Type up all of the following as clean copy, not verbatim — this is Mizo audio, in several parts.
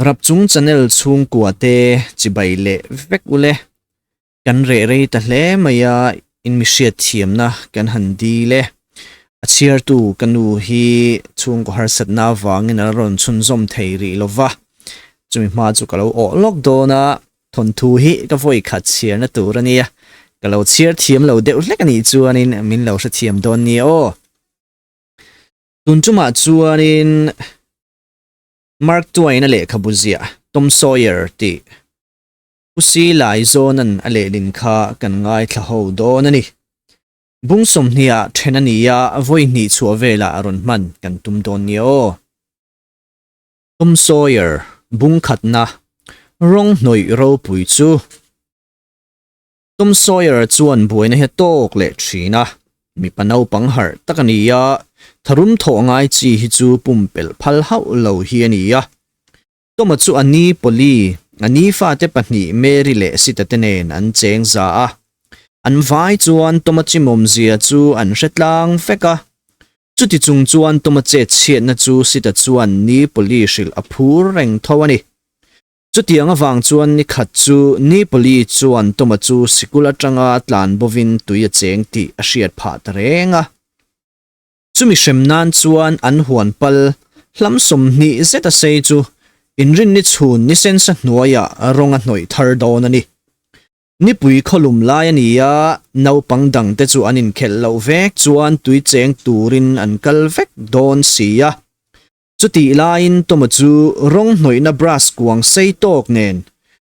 Rapchung channel chhungkua te chibai leh vek ule. Kan reh rei ta hle mai a, in mi hriat thiamna kan han dil e. A chhiartu ka nu hi chhungkaw harsatna avangin a la rawn chhunzawm thei rih lo va, chumi hma chu ka lo awh lawk dawn a, thawnthu hi ka vawi khat chhiarna tur a nia, ka lo chhiar thiam lo deuh hlek a nih chuanin min lo hrethiam dawn nia aw. Tun tumah chuanin Mark Twain-a lehkhabu ziah Tom Sawyer tih Pu Si Laizawna'n a lehlin kha kan ngaithla ho dawn a ni. Bung sawmhniah then a ni a, vawi hnih chhuah velah a rawn hman kan tum dawn nia aw. Tom Sawyer, Bung khatna, Rawng hnawih ropui chu. Tom Sawyer chuan buaina hi a tawk leh thin a, mipa naupang harh tak a ni a, tharum thawh ngai chi hi chu pumpelh phal hauh lo hi a ni a. Toma chu a ni Polly, a ni fate pahnih Mary leh Sita te nen an cheng za a. An vai chuan Toma chimawmzia chu an hre tlang vek a. Chuti chung chuan Toma chet chhiatna chu Sita chuan ni Polly hrilh a phur reng tho a ni. Chutiang avang chuan ni khat chu ni Polly chuan Toma chu sikul atanga tlan bovin tui a cheng tih a hriat phah ta reng a. Chumi hrem nan chuan an huan pal hlam 20 zet a sei chu inrinni chhun ni sensa hnuaiah rawng a hnawih thar dawn a ni. Nipui khawlum lai a ni a, naupang dangte chu an inkhelh loh vek chuan tui cheng turin an kal vek dawn si a. Chutih laiin Toma chu rawng hnawihna brush kuang sei tawk nen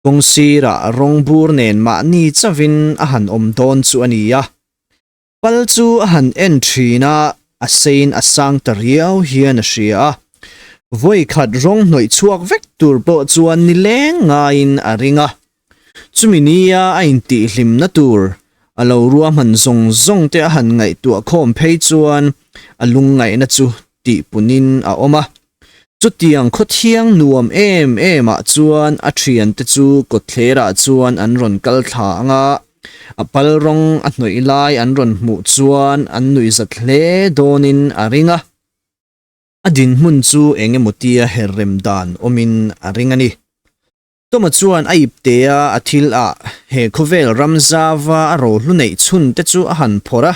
kawng sirah rawng bur nen mahni chauhin a han awm dawn chu a ni a. Pal chu a han en thin a, a sein a sang ta riau hian a hria a. Vawi khat rawng hnawih chhuak vek tur pawh chuan ni leng ngaiin a ring a. Chumi nia a intihhlimna tur a lo ruahman zawng zawng te a han ngaihtuah khawm phei chuan a lungngaihna chu tihpunin a awm a. Chutiang khawthiang nuam em em ah chuan a thiante chu kawtthlerah chuan an rawn kal thla ang a, a pal rawng a hnawih lai an rawn hmuh chuan an nuihzat hle dawnin a ring a. A dinhmun chu eng emaw tia her rem dan awmin a ring a ni. Toma chuan a ipte a a thil ah he khawvel ram zava a rohlu neih chhun te chu a han phawrh a.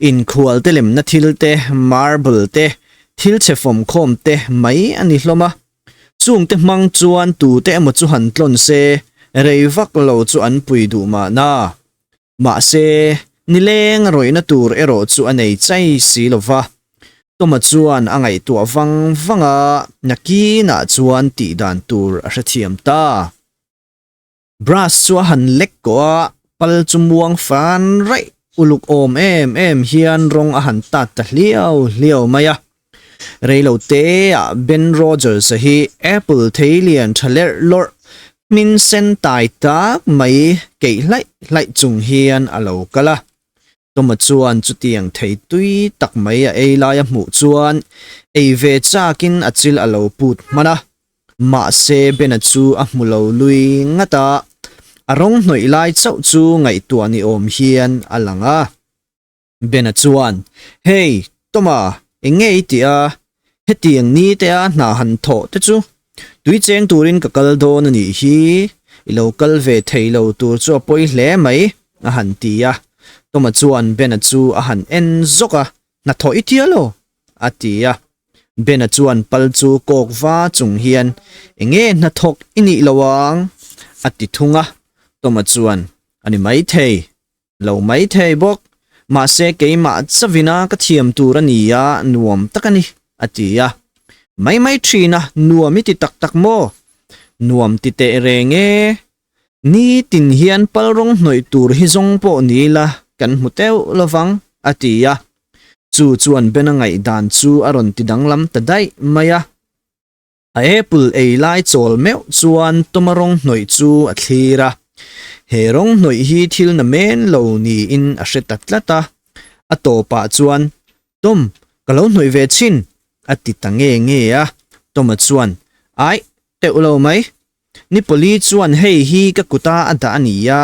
Inkhual te lemna thil te, marble te, thil chhe fawmkhawm te mai a ni hlawm a. Chung te hmang chuan tute emaw chu han tlawn se, rei vak lo chu an pui duh mahna. Mahse, nileng a rawihna tur erawh chu a nei chai si lo va. Toma chuan a ngaihtuah vang vang a, nakinah chuan tih dan tur a hrethiam ta. Brush chu a han lek kawh a, pal chu muang fan raih uluk awm em em hian rawng a han tat ta hliau hliau mai a. Reilo teah Ben Rogers-a hi Apple thei lian tha lerh lawrh hmin sen tai tak mai keih hlaih hlaih chung hian a lo kal a. Toma chuan chutiang thei tui tak mai a ei lai a hmuh chuan ei ve chakin a chil a lo put hman a. Mahse Ben-a chu a hmu lo lui ngat a, a rawng hnawih lai chauh chu ngaihtuah ni awm hian a lang a. Bena chuan, Hey, Toma, eng nge i tih a? Hetiang ni te a hna han thawh te chu tui cheng turin ka kal dawn a nih hi, i lo kal ve thei lo tur chu a pawi hle mai, a han ti a. Toma chuan Bena chu a han en zawk a, Hnathawh i tia lo? a ti a. Bena chuan pal chu kawk va chung hian, Eng nge hnathawk i nih lo ang? a ti thung a. Toma chuan, A ni maithei, Lo mai thei bawk. Mahse keimah chavina ka thiam tur a ni a, nuam tak a ni, a ti a. Mai mai thin a, nuam i ti tak tak maw? Nuam ti teh reng e. Nitin hian pal rawng hnawih tur hi zawng pawh ni ila kan hmu teuh lovang, a ti a. Chu chuan Bena ngaihdan chu a rawn ti danglam ta daih mai a. A apple ei lai chawl meuh chuan Toma rawng hnawih chu a thlir a. He rawng hnawih hi thil na men lo niin a hre ta tlat a. A tawpah chuan, Tom, ka lo hnawih ve chhin, a ti ta nge nge a. Toma chuan, Aih, teuh lo mai. Ni pali chuan hei hi ka kuta a dah a ni a,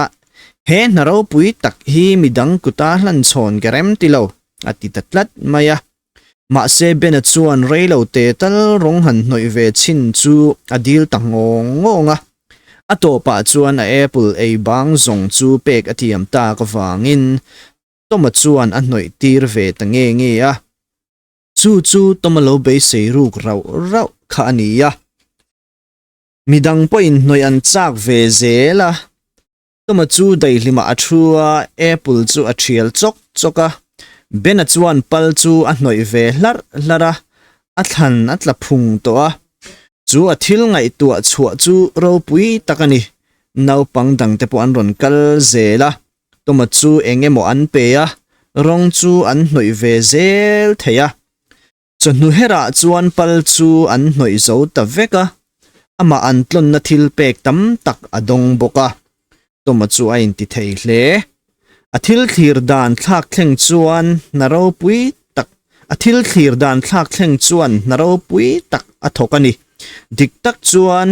he hna ropui tak hi midang kuta hlanchhawn ka rem ti lo, a ti ta tlat mai a. Mahse Bena chuan reilo te tal rawng han hnawih ve chhin chu a dil ta ngawng ngawng a. A tawpah chuan a apple ei bang zawng chu pek a tiam tak avangin Toma chuan a hnawih tir ve ta nge nge a. Chu chu Toma lo beisei ruk rauh rauh kha a ni a. Midang pawhin hnawih an chak ve zel a. Toma chu daihlimah a thu a, apple chu a thial chawk chawk a. Bena chuan pal chu a hnawih ve hlarh hlarh a, a thlan a tla phung tawh a. Chu a thil ngaihtuah chhuah chu ropui tak a ni. Naupang dangte pawh an rawn kal zel a, Toma chu eng emaw an pe a, rawng chu an hnawih ve zel thei a. Chawhnu herah chuan pal chu an hnawih zo ta vek a, amah an tlawnna thil pek tam tak a dawng bawk a. Toma chu a inti thei hle. A thil thlir dan thlak thleng chuan hna ropui tak a thil thlir dan thlak thleng chuan hna ropui tak a thawk a ni. Dik tak chuan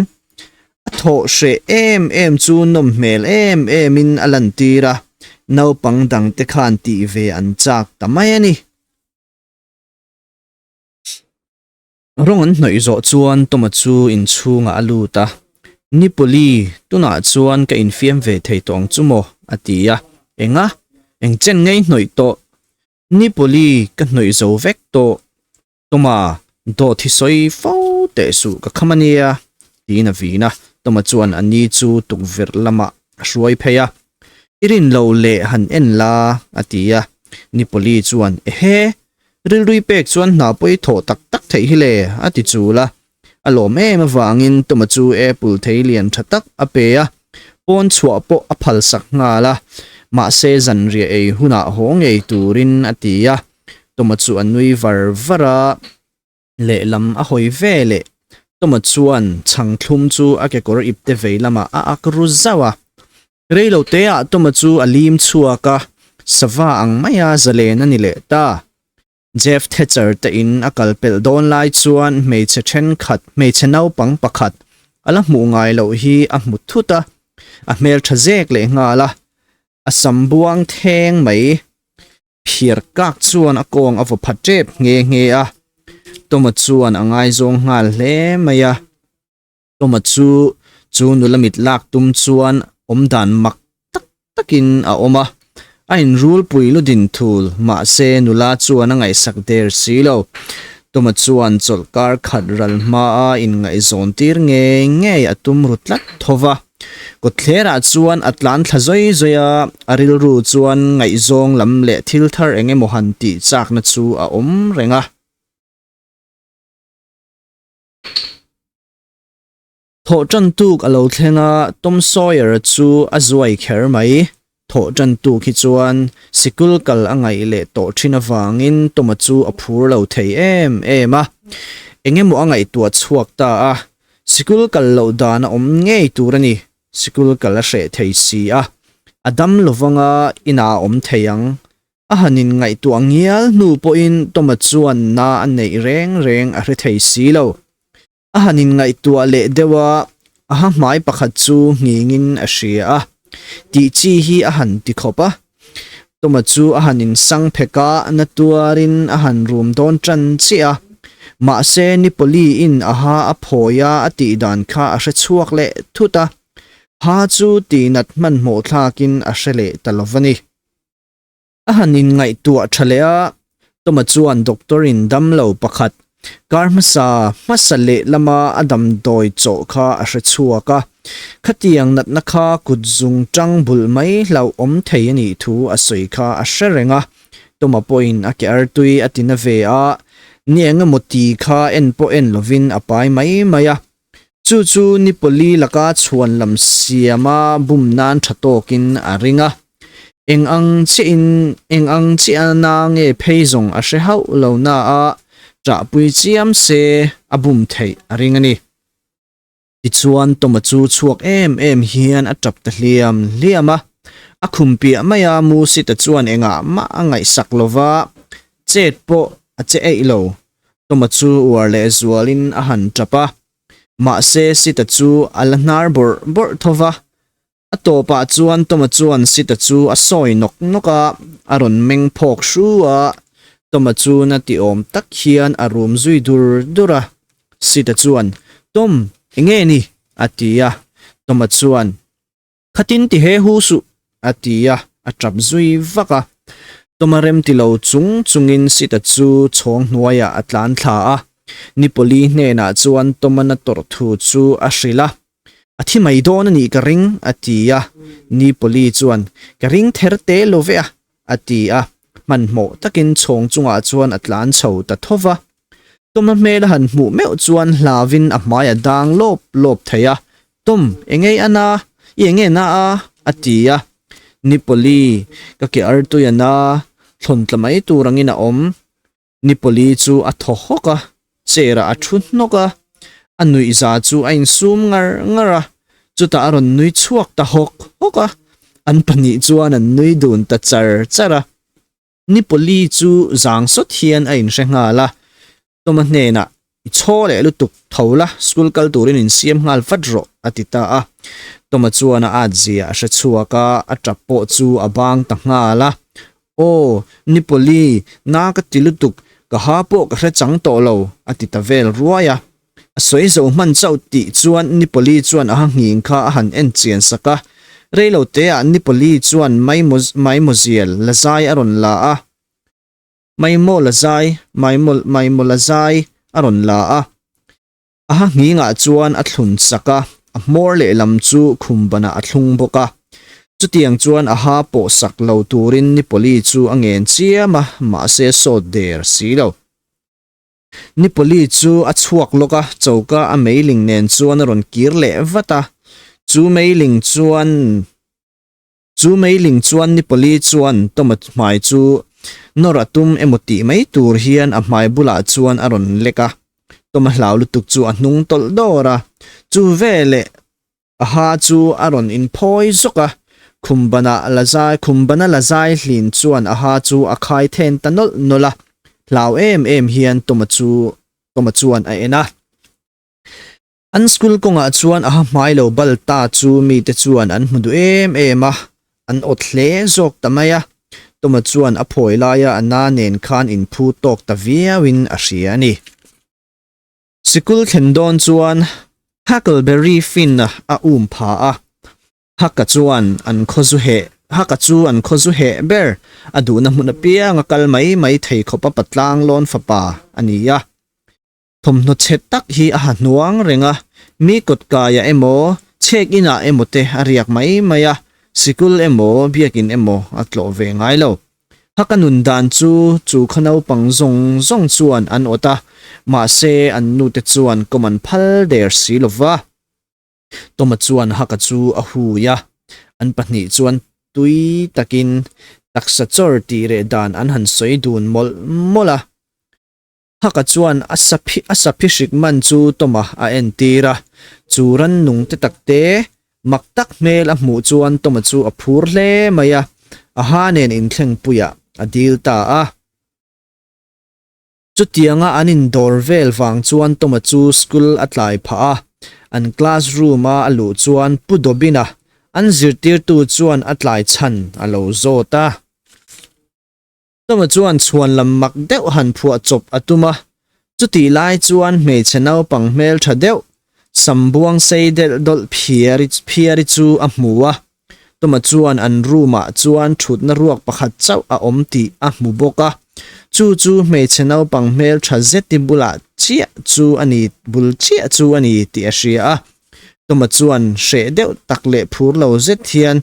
A thawh hreh em em chu nawm hmel em em in a lantir a, naupang dangte khan tih ve an chak ta mai a ni. Rawng an hnawih zawh chuan Toma chu inchhungah a lut a, Nipoli, tunah chuan ka infiam ve thei tawh ang chu maw? a ti a. Enga? Eng chen ngei hnawih tawh? Nipoli, ka hnawih zo vek tawh. Toma, dawt hi sawi fo teh suh ka kham a nia, tiin a vin a. Toma chuan a ni chu tukverh lamah a hruai phei a. I rin lo leh han en la, a ti a. Nipoli chuan, Ehe, rilrui pek chuan hna pawi thawh tak tak theih hi le, a ti chul a. A lawm em avangin Toma chu apple thei lian tha tak a pe a, pawn chhuah pawh a phalsak nghal a, mahse zanriah ei hunah haw ngei turin a ti a. Toma chu a nui var var a, lehlam a hawi ve leh. Toma chuan chhang thlum chu a kekawr ipte vei lamah a ak ru zauh a. Reilo teah Toma chu a lim chhuak a, sava ang maia zalen a ni leh ta. Jeff Thatcher te in a kal pelh dawn lai chuan hmeichhe thenkhat, hmeichhe naupang pakhat a la hmuh ngai loh hi a hmu thut a, a hmeltha zek leh nghal a, a sam buang theng mai. Phiar kak chuan a kawng a vaw pha tep nghe nghe a, Toma chuan a ngaizawng nghal hle mai a. Toma chu chu nula mit lak tum chuan awmdan mak tak takin a awm a, a inrulpui lu din thul, mahse nula chuan a ngaihsak der si lo. Toma chuan chawlhkar khat ral hmaa inngaihzawn tir ngei ngei a tum ru tlat tho va. Kawtthlerah chuan a tlan thla zawi zawi a, a rilru chuan ngaihzawng lam leh thil thar eng emaw han tih chakna chu a awm reng a. Thawh tan tuk a lo thleng a, Tom Sawyer-a chu a zuai kher mai. Thawh tan tuk hi chuan sikul kal a ngaih leh tawh thin avangin Tom-a chu a phur lo thei em em a. Eng emaw a ngaihtuah chhuak ta a, sikul kal loh dan a awm ngei tur a ni. Sikul kal a hreh thei si a, a dam lovanga inah a awm thei ang. A han inngaihtuah ngial hnu pawhin Tom-a chuan na a neih reng reng a hre thei si lo. A han inngaihtuah leh deuh a, a ha hmai pakhat chu nghingin a hria a, tih chi hi a han ti khawp a. Toma chu a han insang phek a, na tuarin a han rum dawn tan chiah a. Mahse, Nipoli-in a ha a phawi a, a tih dan kha a hre chhuak leh thut a. Ha chu tihnat hmanhmawh thlakin a hre leh ta lo va ni. A han inngaihtuah tha leh a, Toma chuan doctor in damlo pakhat kar hmasa hmasa leh lama a damdawi chawh kha a hre chhuak a, khatiang natna kha kut zung tang bulh mai hlauh awm thei a nih thu a sawi kha a hre reng a. Toma pawhin a ke artui a ti na ve a, ni eng emaw ti kha en pawh en lovin a pai mai mai a. Chu chu Nipoli laka chhuan lam siama bum nan tha tawkin a ring a. Eng ang chiahin eng ang chiah na nge phei zawng a hre hauh lo na a, ṭahpui chiam se a bum theih a ring a ni. Tichuan Toma chu chhuak em em hian a ṭap ta hliam hliam a. A khum piah maia Musita chuan engah mah a ngaihsak lova, chet pawh a che eih lo. Toma chu uar leh zualin a han tap a, mahse Sita chu a la hnar bawrh bawrh tho va. A tawpah chuan Toma chuan Sita chu a sawi nawk nawk a, a rawn meng phawk hru a. Tom-a chu na ti awm tak hian a rum zui dur dur a. Sid-a chuan, Tom, enge ni? a ti a. Tom-a chuan, Khatin ti he hu suh, a ti a, a tap zui vak a. Tom-a rem ti lo chung chungin Sid-a chu chhawng hnuaiah a tlan thla a. Nipoli hnenah chuan Tom-a na tawrh thu chu a hrilh a. A thi mai dawn a nih ka ring, a ti a. Nipoli chuan, Ka ring ther te lo ve a, a ti a. Hmanhmawh takin chhawng chungah chuan a tlan chho ta tho va. Tom-a hmel a han hmuh meuh chuan hlauvin a hmai a dang lawp lawp thei a. Tom, engei a na? I enge na a? a ti a. Nipoli, ka ke artui a na, thlawn tla mai tur angin a awm. Nipoli chu a thaw hawk a, chair ah a thu hnawk a, a nuihza chu a insum ngar ngar a, chutah a rawn nui chhuak ta hawk hawk a, an pahnih chuan an nui dun ta char char a. Nipoli chu zang sawt hian a inhre nghal a, Toma hnenah, I chhaw leh lutuk, tho la, school kal turin insiam nghal vat rawh, a ti ta a. Toma chuan a at zia a hre chhuak a, a tap pawh chu a bang ta nghal a. Aw, Nipoli, na ka ti lutuk, ka ha pawh ka hre chang tawh lo, a ti ta vel ruai a. A sawi zo hman chauh tih chuan Nipoli chuan a ha nghing kha a han en chian sak a. Reilo teah Nipoli chuan Maimawzial la zai a rawn la a. Maimaw la zai, Maimaw la zai a rawn la a. A ha nghingah chuan a thlun sak a, a hmawr lehlam chu khum banah a thlung bawk a. Chutiang chuan a ha pawh sak lo turin Nipoli chu a ngen chiam a, mahse sawt der si lo. Nipoli chu a chhuak lawk a, choka a meiling nen chuan a rawn kir leh vat a. Chu meiling chuan. Chu meiling chuan Nipoli chuan Toma hmai chu nawr a tum emaw tih mai tur hian a hmai bulah chuan a rawn lek a. Toma hlau lutuk chu a hnung tawlh dawr a. Chu veleh a ha chu a rawn inphawi zawk a. Khum bana la zai khum bana la zai hlin chuan a ha chu a khai then ta nawlh nawlh a. Hlau em em hian Toma chu Toma chuan a en a. An school kawngah chuan a ha hmai lo bal ta chu mite chuan an hmu duh em em a, an awt hle zawk ta mai a. Toma chuan a phawi laia a na nen khan inphu tawk ta viauin a hria a ni. Sikul thlen dawn chuan Huckleberry Finn-a a um pha a, Haka chuan an khaw zu heh Haka chu an khaw zu heh ber, a duhna hmun apiang a kal mai mai thei khawpa patlang lawn fapa a ni a. Thawmhnaw chhe tak hi a ha hnuang reng a, mi kawt kaiah emaw, chhek inah emaw te a riak mai mai a, sikul emaw, biakin emaw a tlawh ve ngai lo. Haka nun dan chu chu khaw naupang zawng zawng chuan an awt a, mahse an nute chuan kawm an phal der si lo va. Toma chuan Haka chu a hui a, an pahnih chuan tui takin taksa chawr tih reh dan an han sawi dun mawlh mawlh a. Haka chuan a saphi a saphi hrik man chu Toma a entir a, chu rannung te tak te mak tak hmel a hmuh chuan Toma chu a phur hle mai a, a ha nen inthlengpuiah a dil ta a. Chutianga an indawr vel vang chuan Toma chu school a tlai phah a, an class room a a luh chuan Pu Dobina an zirtirtu chuan a tlai chhan a lo zawt a. Toma chuan chhuan lam mak deuh han phuah chawp a tum a, chutih lai chuan hmeichhe naupang hmeltha deuh, sam buang sei delh dawlh phiari phiari chu a hmu a. Toma chuan an room ah chuan thutna ruak pakhat chauh a awm tih a hmu bawk a, chu chu hmeichhe naupang hmeltha zeti bulah chiah chu a ni bul chiah chu a ni tih a hria a. Toma chuan hreh deuh tak leh phur lo zet hian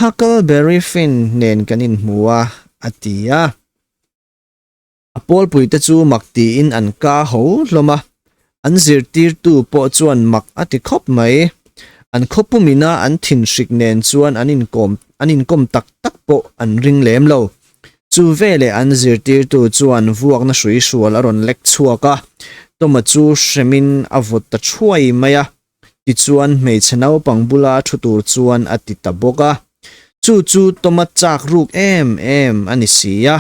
Huckleberry Finn nen kan inhmu a, a ti a. A pawlpuite chu mak tiin an ka ho hlawm a, an zirtirtu pawh chuan mak a ti khawp mai. An khawpumina an thinhrik nen chuan an inkawm an inkawm tak tak pawh an ring lem lo. Chu veleh an zirtirtu chuan vuakna hrui hrual a rawn lek chhuak a, Toma chu hremin a vawt ta thuai mai a. Tichuan hmeichhe naupang bula thu tur chuan a ti ta bawk a. Chu chu Toma chak ruk em em a ni si a.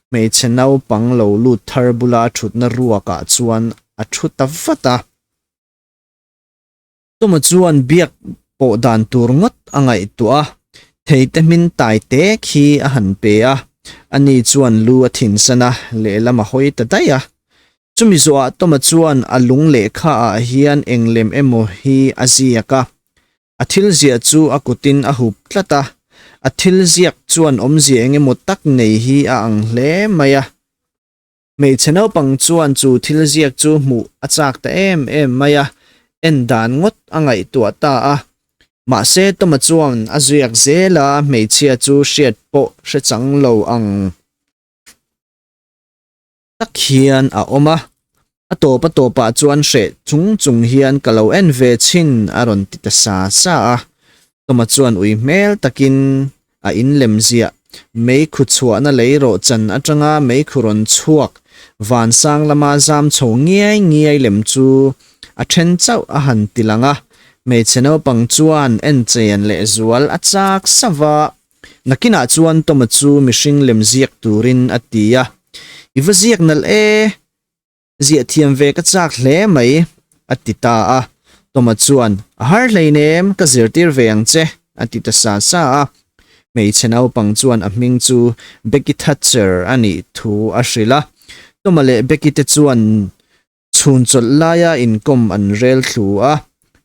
Hmeichhe naupang lo lut thar bula thutna ruakah chuan a thu ta vat a. Toma chuan biak pawh dan tur ngawt a ngaihtuah a, theite hmin tai te khi a han pe a. Ani chuan lu a thinsan a, lehlam a hawi ta daih a. Chumi zawhah Toma chuan a lung lehkha ah hian eng lem emaw hi a ziak a. A thil ziah chu a kutin a hup tlat a, a thil ziak chuan awmzia eng emaw tak nei hi a ang hle mai a. Hmeichhe naupang chuan chu thil ziak chu hmuh a chak ta em em mai a, en dan ngawt a ngaihtuah ta a. Mahse Toma chuan a ziak zel a, hmeichhia chu hriat pawh hre chang lo ang. Tak hian a awm a, a tawp a tawpah chuan hreh chung chung hian ka lo en ve chhin a rawn ti ta sa sa a. Toma chuan ui hmel takin a inlem ziah. Meikhu chhuahna lei rawh chan atanga meikhu rawn chhuak vansang lama zam chho ngiai ngiai lem chu a then chauh a han ti lang a. Hmeichhe naupang chuan en chian lehzual a chak sauh a. Nakinah chuan Toma chu mihring lem ziak turin a ti a, I va ziak nalh e, ziah thiam ve ka chak hle mai, a ti ta a. Toma chuan, A har hleinem, ka zirtir ve ang che, a ti ta sa sa a. Hmeichhe naupang chuan a hming chu Becky Thatcher a nih thu a hrilh a. Toma leh Becky te chuan chhun chawlh laia inkawm an rel thlu a,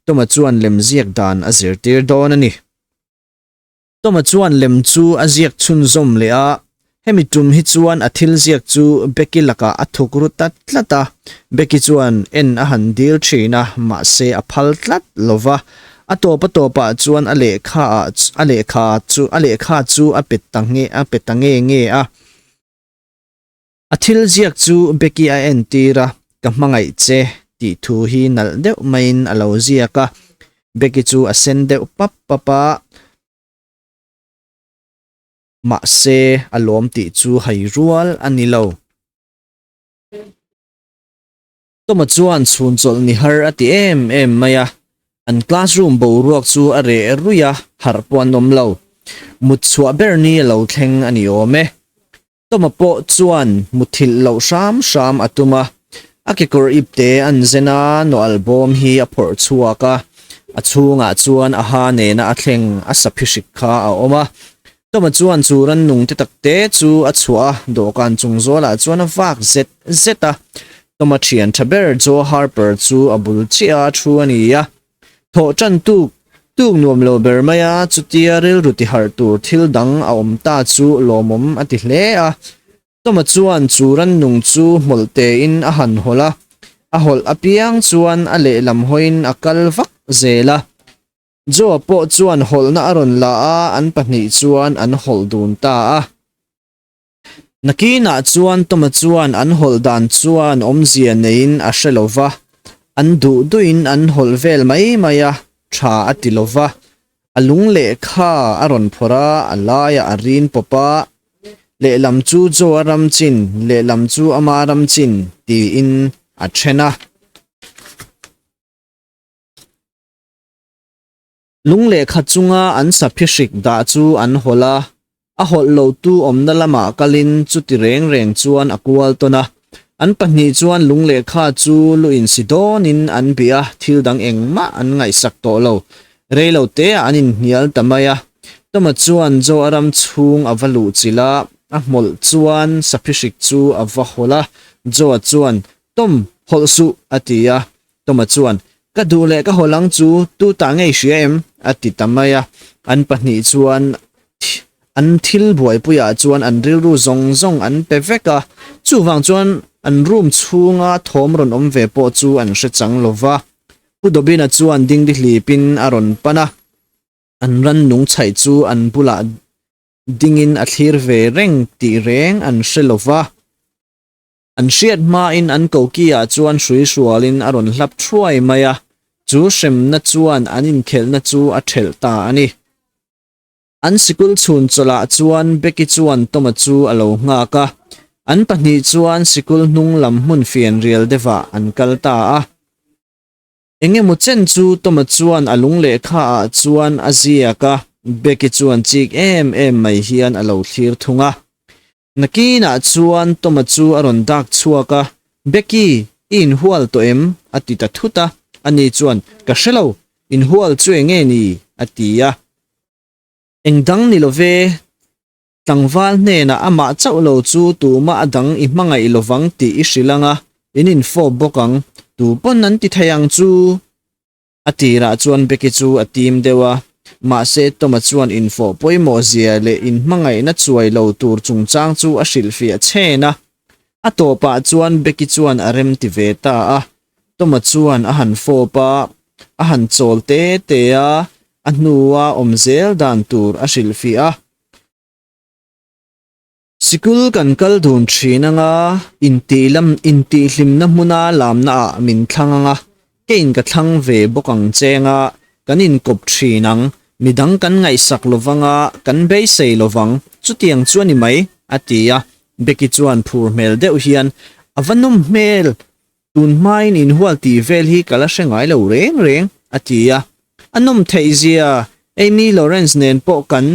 Toma chuan lemziak dan a zirtir dawn a ni. Toma chuan lem chu a ziak chhunzawm leh a, hemi tum hi chuan a thil ziak chu Becky lakah a thuk ru ta tlat a, Becky chuan en a han dil thin a, mahse a phal tlat lo va, a tawp a tawpah chuan a lehkha ah a lehkha chu a lehkha chu a pe ta nge a pe ta nge nge a. A thil ziak chu Becky a entir a, Ka hmangaih che tih thu hi nalh deuh maiin a lo ziak a, Becky chu a sen deuh pap pap a, mahse a lawm tih chu hai rual a ni lo. Toma chuan chhun chawlh ni har a ti em em mai a, an classroom boruak chu a reh ruih a, harh pawh an awm lo. Mut chhuah ber ni a lo thleng a ni awm e. Toma pawh chuan muthilh loh hram hram a tum a, a kekawr ipte an zen a, nawh albawm hi a phawrh chhuak a, a chhungah chuan a ha nena a thleng a saphi hrik kha a awm a. Toma chuan chu rannung te takte chu a chhuah a, dawhkan chung zawlah chuan a vak zet zet a. Toma thian tha ber Joe Harper chu a bul chiah a thu a ni a. Thawh tan tuk tuk nuam lo ber mai a, chutia rilru ti harh tur thil dang a awm ta chu lawmawm a ti hle a. Toma chuan chu rannung chu hmawlh tein a han hawlh a, a hawlh apiang chuan a lehlam hawiin a kal vak zel a. Joe-a pawh chuan hawlhna a rawn la a, an pahnih chuan an hawlh dun ta a. Nakinah chuan Toma chuan an hawlh dan chuan awmzia neiin a hre lo va, an duh duhin an hawlh vel mai mai a, tha a ti lo va. A lung lehkha a rawn phawrh a, a laiah a rin pawp a, lehlam chu Joe-a ram chin, lehlam chu ama ram chin tiin a then a. Lung lehkha chunga an saphi hrik dah chu an hawlh a, a hawlh lotu awmna lamah kalin chuti reng reng chuan a kual tawn a. An pahnih chuan lung lehkha chu lu insi dawnin an bih a, thil dang engmah an ngaihsak tawh lo. Rei lo teah an inhnial ta mai a. Toma chuan Joe a ram chhung a va luh chilh a, a hmawlh chuan saphi hrik chu a va hawlh a. Joe-a chuan, Tom, hawlh suh, a ti a. Toma chuan, Ka duh leh ka haw lang chu tu tah ngei hria em? a ti ta mai a. An pahnih chuan an thil buaipuiah chuan an rilru zawng zawng an pe vek a, chuvang chuan an room chhunga thawm rawn awm ve pawh chu an hre chang lo va. Pu Dobina chuan dingdi hlipin a rawn pan a, an rannung chhaih chu an bulah dingin a thlir ve reng tih reng an hre lo va. An hriat hmain an koki-ah chuan hrui hrualin a rawn hlap thuai mai a, chu hremna chuan an inkhelhna chu a thelh ta a ni. An sikul chhun chawlhah chuan Becky chuan Toma chu a lo nghak a, an pahnih chuan sikul hnung lam hmun fianrial deuhah an kal ta a. Eng emaw chen chu Toma chuan a lung lehkha ah chuan a ziak a, Becky chuan chik em em mai hian a lo thlir thung a. Nakinah chuan Toma chu a rawn dak chhuak a, Becky, i inhual tawh em? a ti ta thut a, ani chuan, Ka hre lo, inhual chu eng nge ni? a ti a. Eng dang ni lo ve. Tlangval hnenah amah chauh lo chu tumah a dang i hmangaih lovang tih i hrilh ang a, in infawp bawk ang. Tu pawn an ti thei ang chu. A tirah chuan Becky chu a tim deuh a, mahse Tom-a chuan infawh pawimawh zia leh inhmangaihna chuai lo tur chungchang chu a hrilhfiah chhen a. A tawpah chuan Becky chuan a rem ti ve ta a. Tom-a chuan a han fawp a, a han chawl te te a, a hnua awm zel dan tur a hrilhfiah a. Sikul kan kal dun thin anga, intih lam intihhlimna hmuna lamna ah min thlang anga, keiin ka thlang ve bawk ang che anga, kan inkawp thin ang, midang kan ngaihsak lovanga, kan beisei lovang, chutiang chu a ni mai, a ti a. Becky chuan phur hmel deuh hian, A va nawm hmel, tun hmain inhual tih vel hi ka la hre ngai lo reng reng, a ti a. A nawm theih zia, Amy Lawrence nen pawh kan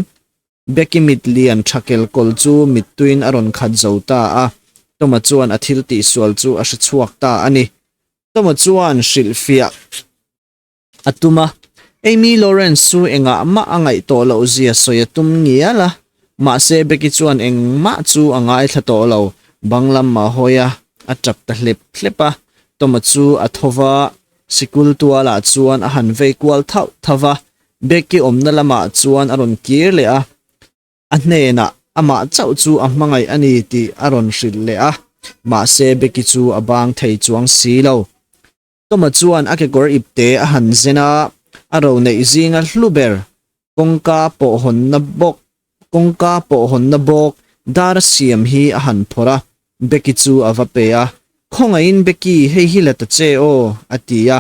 Becky mit lian tha kelkawl chu mittuiin a rawn khat zo ta a, Toma chuan a thil tihsual chu a hre chhuak ta a ni. Toma chuan hrilhfiah a tum a, Amy Lawrence chu engah mah a ngaih tawh loh zia sawi a tum ngial a, mahse Becky chuan engmah chu a ngaithla tawh lo, bang lam a hawi a, a tap ta hlep hlep a. Toma chu a tho va, sikul tualah chuan a han vei kual thauh thauh va, Becky awmna lamah chuan a rawn kir leh a, a hnenah amah chauh chu a hmangaih a ni tih a rawn hrilh leh a, mahse Becky chu a bang thei chuang si lo. Toma chuan a kekawr ipte a han zen a, a ro neih zinga hlu ber kawngka pawh hawnna bawk kawngka pawh hawnna bawk dar a siam hi a han phawrh a, Becky chu a va pe a, Khawngaihin Becky, hei hi la ta che aw, a ti a.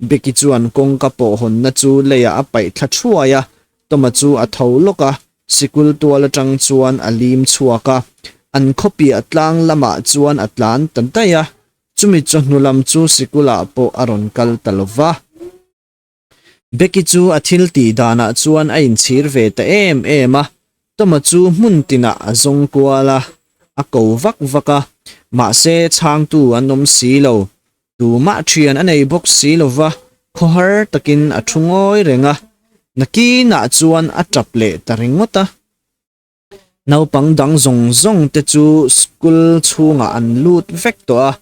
Becky chuan kawngka pawh hawnna chu leiah a paih thla thuai a, Toma chu a tho lawk a, sikul tual atang chuan a lim chhuak a, an khawpiah tlang lamah chuan a tlan ta daih a, chumi chawhnu lam chu sikulah pawh a rawn kal ta lo va. Becky chu a thil tih danah chuan a inchhir ve ta em em a, Toma chu hmun tinah a zawng kual a, a ko vak vak a, mahse chhangtu an awm si lo. Tumah thian a nei bawk si lo va, khawhar takin a thu ngawi reng a, nakinah chuan a tap leh ta ringawt a. Naupang dang zawng zawng te chu school chhungah an lut vek tawh a,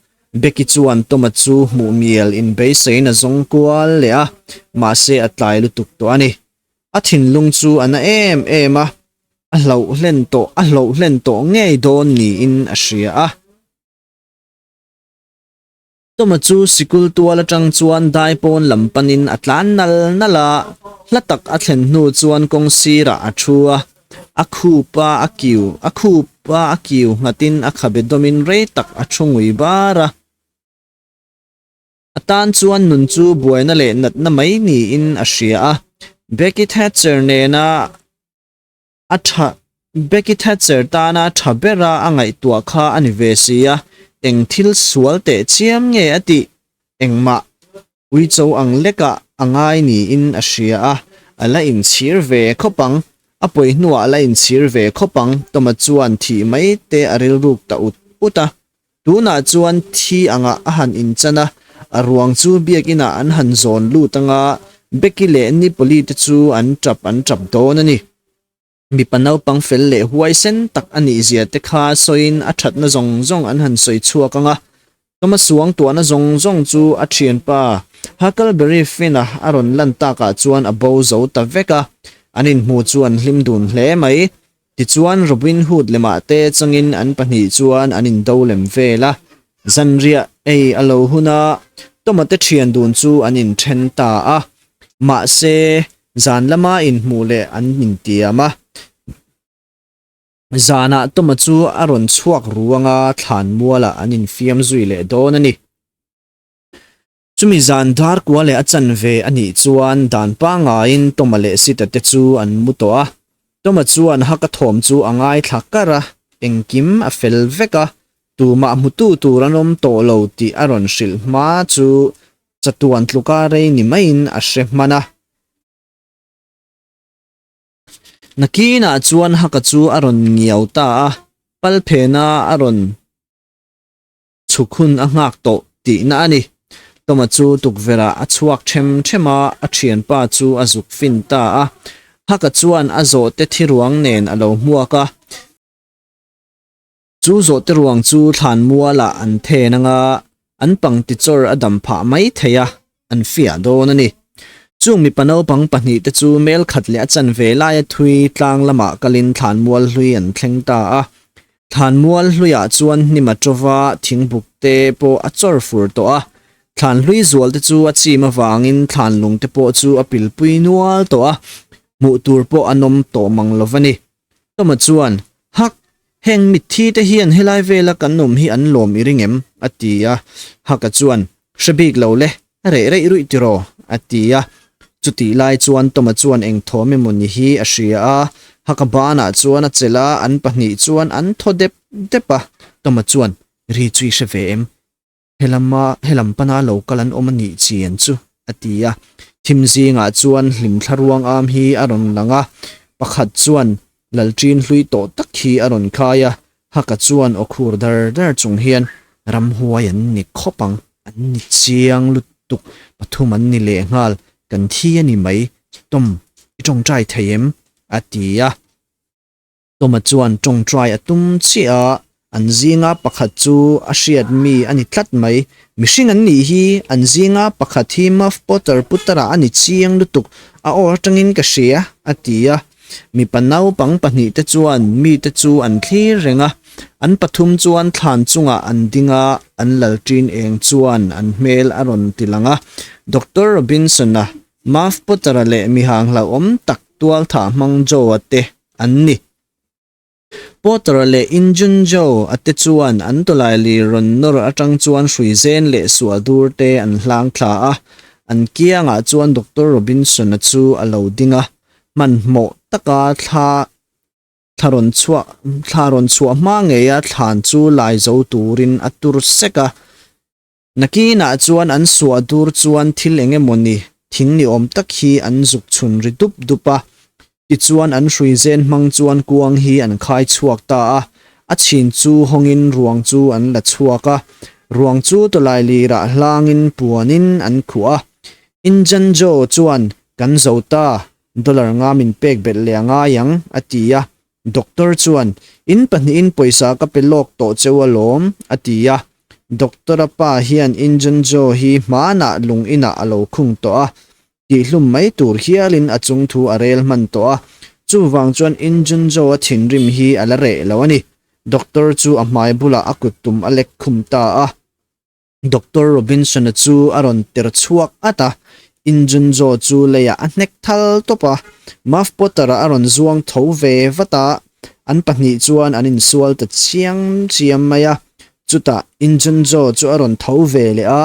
Becky chuan Toma chu hmuh mial in beiseiin a zawng kual leh a, mahse a tlai lutuk tawh a ni. A thinlung chu a na em em a, a hlauh hlen tawh a hlauh hlen tawh ngei dawn niin a hria a. Toma chu sikul tual atang chuan dai pawn lam panin a tlan nal nal a, hla tak a thlen hnu chuan kawng sirah a thu a, a khup a a kiu a khup a a kiu nghatin a khabe dawmin rei tak a thu ngui bar a. A tan chuan nun chu buaina leh natna mai niin a hria a, Becky Thatcher nena A tha, Becky Thatcher tana tha bera a ngaihtuah kha a ni ve si a, eng thil sual teh chiam nge a tih? Engmah uicho ang lekah a ngai niin a hria a, a la inchhir ve khawp ang. A pawi hnuah a la inchhir ve khawp ang, Toma chuan thih mai te a rilruk ta ut ut a. Tunah chuan thi angah a han inchan a, a ruang chu biakinah an han zawn lut anga Becky leh Nipoli te chu an tap an tap dawn a ni. Mipa naupang fel leh huaisen tak a nih zia te kha sawiin a thatna zawng zawng an han sawi chhuak anga Toma suang tuahna zawng zawng chu a thianpa Huckleberry Finn-a a rawn lan takah chuan a bo zo ta vek a, an inhmu chu an hlim dun hle mai. Tichuan Robin Hood lemah te changin an pahnih chuan an indo lem vel a, zanriah ei a lo hun a, Toma te thian dun chu an inthen ta a, mahse zan lama inhmuh leh an intiam a. Zanah Toma chu a rawn chhuak ruang a, thlan mualah an infiam zui leh dawn a ni. Chumi zan dar kua leh a chanve a nih chuan dan pangaiin Toma leh Sita te chu an mu tawh a. Toma chuan haka thawm chu a ngaithla kar a, engkim a fel vek a, tumah hmutu tur an awm tawh lo tih a rawn hrilh hma chu chatuan tluka rei ni maiin a hre hman a. Nakinah chuan haka chu a rawn ngiau ta a, palphena a rawn. Chhuk hun a nghak tawh tihna a ni. Toma chu tukverhah a chhuak them them a, a thianpa chu a zuk fin ta a. Haka chuan a zawhte thi ruang nen a lo hmuak a. Chu zawhte ruang chu thlanmualah an then anga an pangti chawr a dam phah mai thei a, an fiah dawn a ni. Chung mipa naupang pahnihte chu mel khat leh a chanve laia thui tlang lamah kalin thlanmual hlui an thleng ta a. Thlanmual hluiah chuan hnim a tawva thingbuk te pawh a chawr fur tawh a. Thlan hlui zual te chu a chim avangin thlan lung te pawh chu a pilpui nual tawh a, hmuh tur pawh a nawm tawh mang lo va ni. Toma chuan, Hak, heng mitthi te hian helai vela kan awm hi an lawm i ring em? a ti a. Haka chuan, Hre bik lo le, a reh reih ruih tiraw? a ti a. Chutih lai chuan Toma chuan eng thawm emaw ni hi a hria a, Haka banah chuan a chelh a, an pahnih chuan an thaw dep dep a. Toma chuan, Ri chu i hre ve em? Helama helam pana lo kal an awm a nih chian chu, a ti a. Thim zingah chuan hlimthla ruang am hi a rawn lang a, pakhat chuan Lalṭin hlui tawh tak hi a rawn khai a, Haka chuan aw khur dar dar chung hian ramhuai an ni khawp ang, an ni chiang lutuk, pathum an ni lehnghal, kan thi a ni mai, Tom, i ṭawngṭai thei em? a ti a. Toma chuan ṭawngṭai a tum chiah a, an zinga pakhat chu a hriat mi a ni tlat mai. Mihring an nih hi, an zinga pakhat hi Muff Potter Puttara a ni chiang lutuk, a aw atangin ka hria, a ti a. Mipa naupang pahnihte chuan mite chu an thlir reng a, an pathum chuan thlan chungah an ding a, an lalṭin eng chuan an hmel a rawn ti lang a. Doctor Robinson-a, Muff Potter-a leh mihang hlauhawm tak tualthah hmang Joe-a te an ni. Potter-a leh Injun Joe-a te chuan an tawlaili rawn nawr atang chuan hrui zen leh suah dur te an hlang thla a, an kiangah chuan Doctor Robinson-a chu a lo ding a, hmanhmawh taka thla thla rawn chhuah thla rawn chhuah hma ngeia thlan chu lai zo turin a tur sek a. Nakinah chuan an suah dur chuan thil eng emaw ni, thing ni awm tak hi an zuk chhun ri dup dup a. Tichuan an hrui zen hmang chuan kuang hi an khai chhuak ta a, a chhin chu hawngin ruang chu an la chhuak a. Ruang chu tawlai lirah hlangin puanin an khuh a. Injan Joe chuan, Kan zo ta, dollar nga min pek belh leh a ngai ang, a ti a. Doctor chuan, In pahnihin pawisa ka pe lawk tawh cheu alawm, a ti a. Doctor-a pa hian Injun Joe hi hmanah lung inah a lo khung tawh a, tihhlum mai tur hialin a chung thu a rel hman tawh a. Chuvang chuan Injun Joe-a thinrim hi a la reh lo a ni. Doctor chu a hmai bulah a kut tum a lek khum ta a. Doctor Robinson-a chu a rawn ter chhuak at a, Injunjo chu leiah a hnek thal tawp a. Muff Potter-a a rawn zuang tho ve vat a, an pahnih chuan an insual ta chiang chiam mai a. Chutah Injunjo chu a rawn tho ve leh a,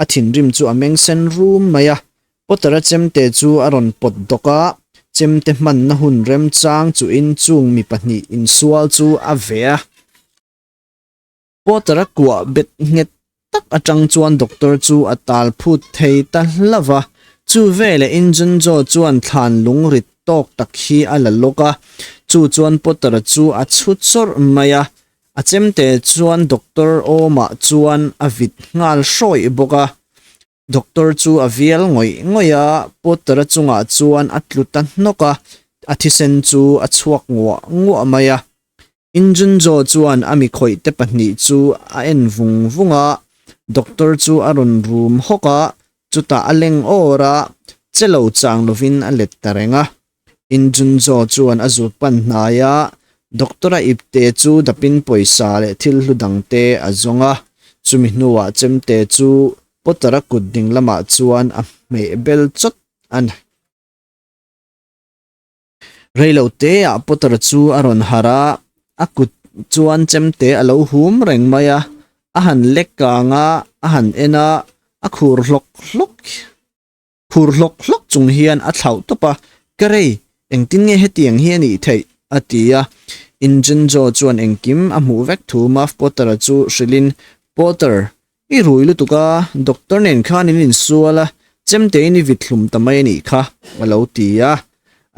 a thinrim chu a meng sen rum mai a. Potter-a chemte chu a rawn pawt dawk a, chemte hmanna hun remchang chuhin chung mi pahnih insual chu a veh a. Potter a kuah bet nghet tak atang chuan doctor chu a tal phut thei ta hlauh va, chu veleh Injun Joe chuan thlan lung rit tawk tak hi a la lawk a, chu chuan Potter-a chu a chhu chawrh mai a, a chemte chuan doctor awmah chuan a vit nghal hrawih bawk a. Doctor chu a vial ngawih ngawih a, Potter-a chungah chuan a tlu ta hnawk a, a thisen chu a chhuak nguah nguah mai a. Injunjo chuan a mi khawih te pahnih chu a en vung vung a, Doctor chu a rawn rum hawk a, chutah a leng awr a, che lo chang lovin a let ta reng a. Injunjo chuan a zut pan hnai a, Doctor-a ipte chu dapin pawisa leh thil hlu dangte a zawng a, chumi hnuah chemte chu Potter-a kut ding lamah chuan a hmeh bel chawt a ni. Reilo teah Potter chu a rawn harh a, a kut chuan chemte a lo hum reng mai a, a han lek kang a, a han en a, a khur hlawk hlawk khur hlawk hlawk chung hian a thlauh tawp a, Ka rei, engtin nge hetiang hi a nih theih? a ti a. Injunjo chuan engkim a hmuh vek thu Muff Potter-a chu hrilhin, Potter, I rui lutuk a, doctor nen khan in insual a, chemtein i vit hlum ta mai a nih kha, a lo ti a.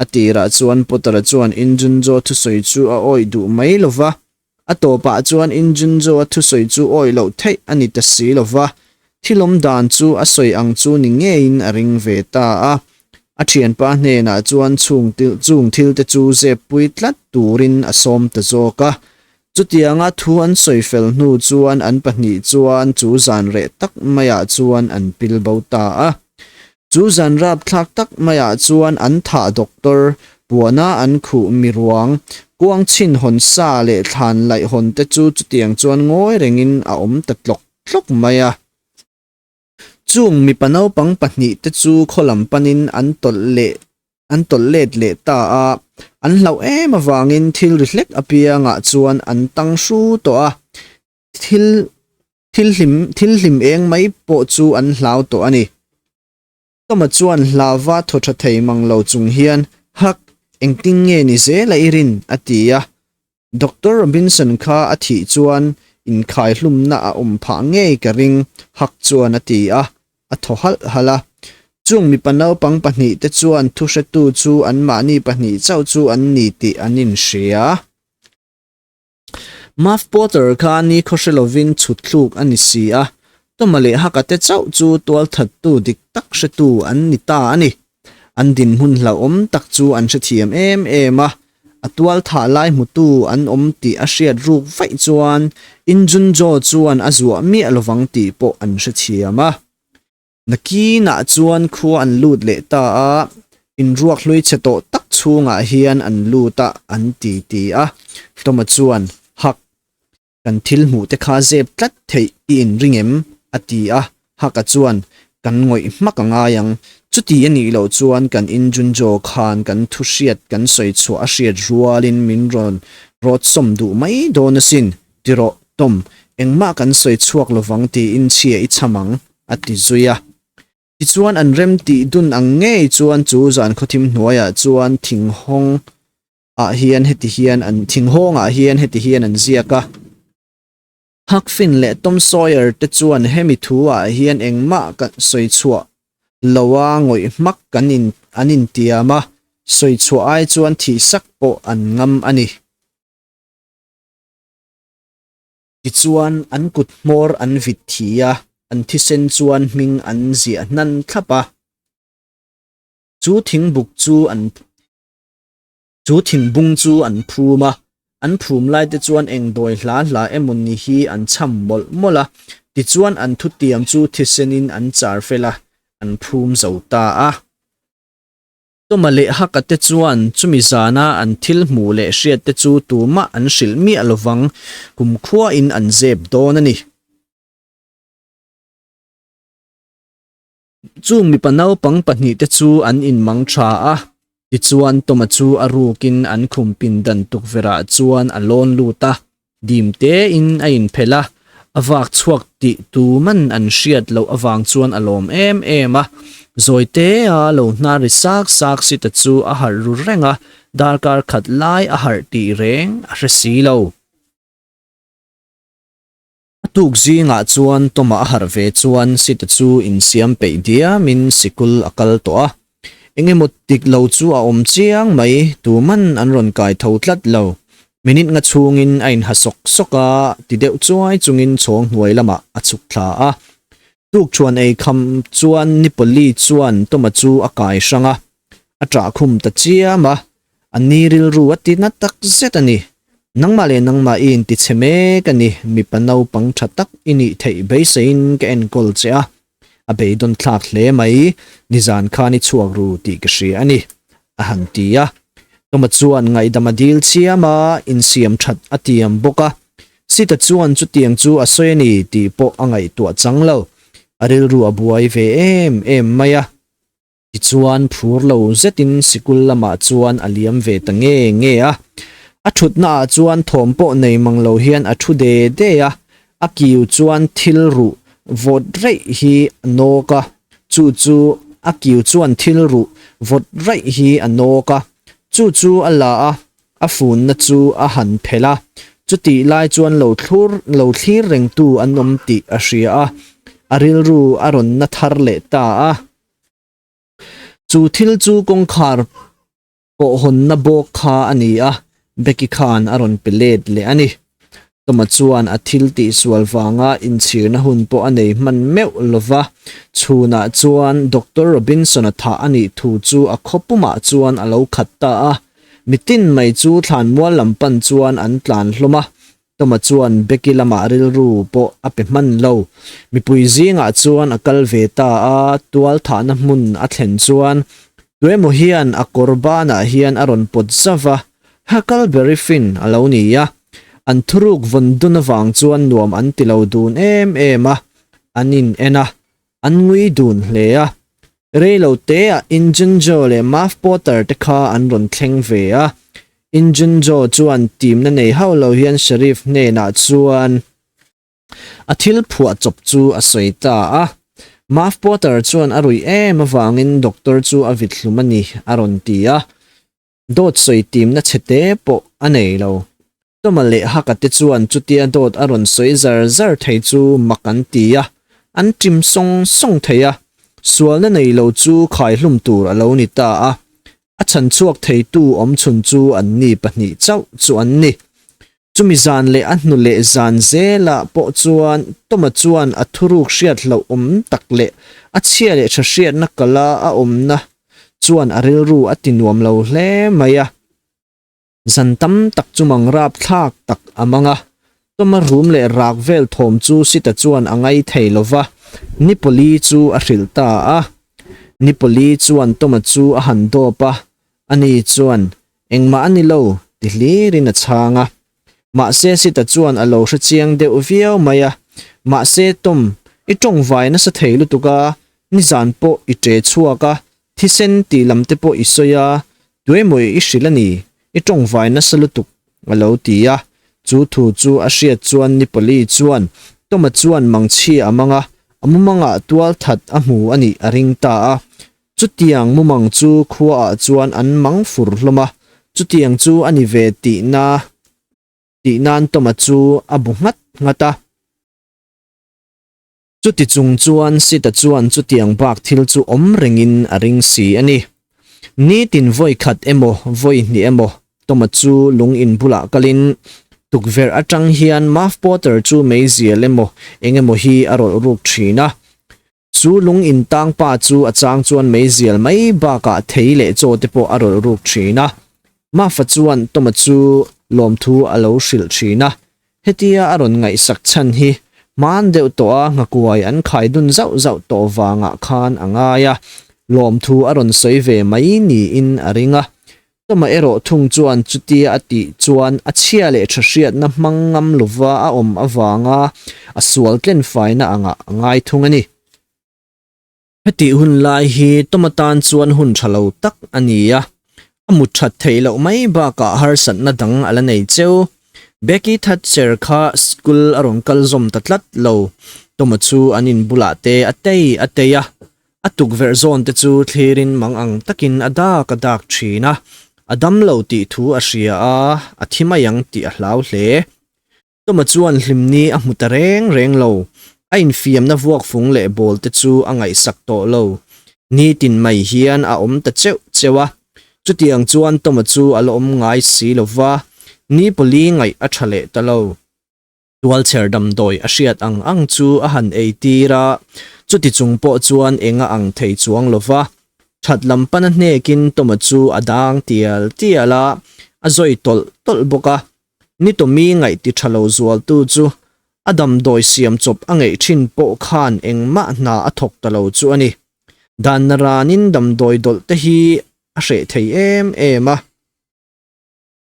A tirah chuan Potter-a chuan Injunjo thusawi chu a awih duh mai lo va, a tawpah chuan Injunjo-a thusawi chu awih loh theih a ni ta si lo va, thil awm dan chu a sawi ang chu ni ngeiin a ring ve ta a. A thianpa hnenah chuan chung chung thilte chu zep pui tlat turin a sawm ta zawk a. Chutianga thu an sawi fel hnu chuan an pahnih chuan chu zan reh tak maiah chuan an pil bo ta a. Chu zan rapthlak tak maiah chuan an thah doctor, puana an khuh mi ruang, kuang chhin hawn sa leh thlan laih hawn te chu chutiang chuan ngawi rengin a awm ta tlawk tlawk mai a. Chung mipa naupang pahnih te chu khaw lam panin an tawlh leh an tawlh let leh ta a, an hlauh em avangin thil ri hlek apiangah chuan an tang hru tawh a, thil thil hlim thil hlim eng mai pawh chu an hlau tawh a ni. Toma chuan hlava thaw tha thei mang lo chung hian, Hak, engtin nge ni zel a i rin? a ti a. Doctor Robinson kha a thih chuan inkhaihlumna a awm phah ngei ka ring, Hak chuan a ti a, a thaw halh halh a. Chung mipa naupang pahnihte chuan thuhretu chu anmahni pahnih chauh chu an ni tih an inhria. Muff Potter kha ni khawhre lovin chhut thluk a ni si a, Toma leh Haka te chauh chu tualthattu dik tak hretu an ni ta a ni. An dinhmun hlauhawm tak chu an hrethiam em em a, a tualthah lai hmutu an awm tih a hriat ruk vaih chuan Injun Joe chuan a zuah miah lovang tih pawh an hrethiam a. Nakinah chuan khua an lut leh ta a, inruak hlui chhe tawh tak chhungah hian an lut a, an ti ti a. Toma chuan, Hak, kan thil hmuh te kha zep tlat theih i inring em? a ti a. Haka chuan, Kan ngawih hmak a ngai ang. Chuti a nih loh chuan kan Injunjo khan kan thu hriat kan sawi chhuah a hriat rualin min rawn rawt sawm duh mai dawn asin. Ti rawh, Tom, engmah kan sawi chhuak lovang tiin chhia i chham ang. a ti zui a. Tichuan an rem tih dun ang ngei chuan chu zan khawthim hnuaiah chuan thinghawng ah hian heti hian an thinghawng ah hian heti hian an ziak a. Huck Finn leh Tom Sawyer te chuan hemi thu ah hian engmah ka sawi chhuah lo a ngawih hmak kan in an intiam a, sawi chhuah ai chuan thih sak pawh an ngam a ni. Tichuan, an kut hmawr an vit thi a, an thisen chuan hming an ziah hnan thlap a. Chu thingbuk chu an chu thingbung chu an phum a, an phum lai te chuan eng dawi hla hla emaw ni hi an chham mawlh mawlh a, tichuan an thutiam chu thisenin an char fel a, an phum zo ta a. Toma leh Haka te chuan chumi zana an thil hmuh leh hriat te chu tumah an hrilh miah lovang, kumkhuain an zep dawn a ni. Chung mipa naupang pahnihte chu an inmang tha a, tichuan Toma chu a rukin an khum pindan tukverhah chuan a lawn lut a. Dim tein a inphelh a, a vak chhuak tih tuman an hriat loh avang chuan a lawm em em a. Zawi tea lo hnar ri sak sak si ta chu a harh ru reng a, darkar khat lai a harh tih reng a hre si lo. A tuk zingah chuan Toma a harh ve chuan Sita chu insiam peih diamin sikul a kal tawh a. Eng emaw tik lo chu a awm chiang mai, tuman an rawn kai tho tlat lo. Minute nga chhungin a inha sawk sawk a, ti deuh chuai chungin chhawng hnuai lamah a chhuk thla a. Tukṭhuan ei kham chuan Nipoli chuan Toma chu a kai hrang a, a ṭah khum ta chiam a, a ni rilru a ti na tak zet a ni. Nangmah leh nangmah i inti chhe mek a ni, mipa naupang ṭha tak i nih theih beiseiin ka enkawl che a, A beidawn thlak hle mai, nizan khan i chhuak ru tih ka hria a ni, a han ti a. Toma chuan ngaihdam a dil chiam a, insiam that a tiam bawk a. Sita chuan chutiang chu a sawi a ni tih pawh a ngaihtuah chang lo. A rilru a buai ve em em mai a. Tichuan phur lo zetin sikul lamah chuan a liam ve ta nge nge a. A thutna ah chuan thawm pawh nei mang lo hian a thu de de a, a kiu chuan thil ruh vawt raih hi a nawk a, chu chu a kiu chuan thil ruh vawt raih hi a nawk a, chu chu a la a, a funna chu a han phelh a, chutih lai chuan lo thlur lo thlir rengtu an awm tih a hria a, a rilru a rawn na thar leh ta a. Chu thil chu kawngkhar pawh hawnna bawk kha a ni a, Becky khan a rawn pe let leh a ni. Toma chuan a thil tihsual vanga inchhirna hun pawh a nei hman meuh lo va, chhunah chuan Doctor Robinson-a thah a nih thu chu a khaw pumah chuan a lo khat ta a. Mitin mai chu thlanmual lam pan chuan an tlan hlawm a. Toma chuan Becky lamah rilru pawh a pe hman lo. Mipui zingah chuan a kal ve ta a, tual thahna hmun a thlen chuan tuemaw hian a kawr banah hian a rawn pawt zauh a, Huckleberry Finn a lo ni a. An thuruk vawn dun avang chuan nuam an ti lo dun em em a, an in en a, an ngui dun hle a. Reilo teah Injun Joe leh Muff Potter te kha an rawn thleng ve a. Injun Joe chuan timna nei hauh lo hian Sheriff hnenah chuan a thil phuah chawp chu a sawi ta a. Muff Potter chuan a ruih em avangin doctor chu a vit hlum a ni a rawn ti a. Dawt sawi timna chhe te pawh a nei lo. Toma leh Haka te chuan chutia dawt a rawn sawi zar zar thei chu mak an ti a, an ṭim sawng sawng thei a. Sualna nei lo chu khaihlum tur a lo ni ta a, a chhan chhuak theitu awmchhun chu anni pahnih chauh chu an ni. Chumi zan leh a hnu leh zan zelah pawh chuan Toma chuan a thuruk hriat hlauh awm tak leh a chhia leh tha hriatna kala a awmna chuan a rilru a ti nuam lo hle mai a. Zan tam tak chu mang rap thlak tak a mang a, Toma rum leh rak vel thawm chu Sita chuan a ngai thei lo va, ni pali chu a hrilh ta a. Ni pali chuan Toma chu a han dawp a, ani chuan Engmah a ni lo, ti hlirin a chhang a. Mahse Sita chuan a lo hre chiang deuh viau mai a. Mahse Tom, i tawngvai nasa thei lutuk a, nizan pawh i ṭe chhuak a, thisen tih lam te pawh i sawi a, tuemaw i hrilh a ni, i tawngvai nasa lutuk, a lo ti a. Chu thu chu a hriat chuan Nipali chuan Tom-a chuan mangchhia a mang a, a mumangah tualthat a hmu a nih a ring ta a. Chutiang mumang chu khuaah chuan an mang fur hlawm a, chutiang chu a ni ve tihna tih nan Toma chu a bu nghat nghat a. Chuti chung chuan Sita chuan chutiang bak thil chu awm rengin a ring si a ni. Nitin vawi khat emaw vawi hnih emaw Toma chu lung in bulah kalin tukverh atang hian Muff Potter chu meizial emaw eng emaw hi a rawlh ruk thin a. Chu lung in tang pa chu a chang chuan meizial mai bakah thei leh chaw te pawh a rawlh ruk thin a. Mafa chuan Toma chu lawmthu a lo hrilh thin a. Hetia a rawn ngaihsak chhan hi hman deuh tawh a nghakuai an khai dun zauh zauh tawh vangah khan a ngai a, lawmthu a rawn sawi ve mai niin a ring a. Toma erawh thung chuan chutia a tih chuan a chhia leh tha hriatna hmang ngam lova a awm avanga a sual tlen faina angah a ngai thung a ni. Hetih hun lai hi Toma tan chuan hun tha lo tak a ni a, a mut that theih loh mai bakah harsatna dang a la nei cheu. Becky Thatcher kha school a rawn kal zawm ta tlat lo. Toma chu an in bulah te a tei a tei a, A tukverh zawn te chu thlirin mang ang takin a dak a dak thin a, a dam lo tih thu a hria a, a thi mai ang tih a hlau hle. Toma chuan hlimni a hmu ta reng reng lo, a infiamna vuakfung leh ball te chu a ngaihsak tawh lo. Nitin mai hian a awm ta cheuh cheuh a, chutiang chuan Toma chu a la awm ngai si lo va, ni pali ngaih a tha leh ta lo. Tualchher damdawi a hriat ang ang chu a han ei tir a, chuti chung pawh chuan eng a ang thei chuang lo va. That lam pana hnekin Toma chu a dang tial tial a, a zawi tawlh tawlh bawk a. Ni Tommy ngaih ti tha lo zualtu chu a damdawi siam chawp a ngeih thin pawh khan engmah hna a thawk ta lo chu a ni. Danna ranin damdawi dawlh te hi a hreh thei em em a.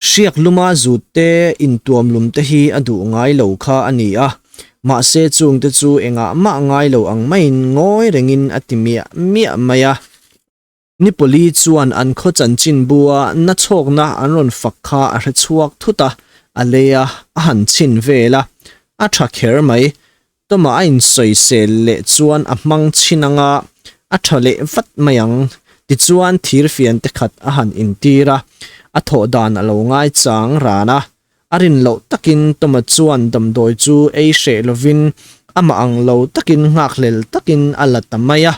Hriak luma zut te, intuam lum te hi a duh ngai lo kha a ni a, mahse chung te chu engah mah ngai lo ang maiin ngawi rengin a ti miah miah mai a. Nipoli chuan an khaw chanchin bua nachhawkna an rawn fak kha a hre chhuak thut a, a lei a, a han chhin vel a, a tha kher mai. Tawmah a insawisel leh chuan a hmang chhin anga a tha leh vat mai ang. Tichuan thirfian te khat a han intir a, a thawh dan a lo ngai chang ran a. A rin loh takin Tawma chuan damdawi chu ei hreh lovin amah ang lo takin nghakhlel takin a la ta mai a.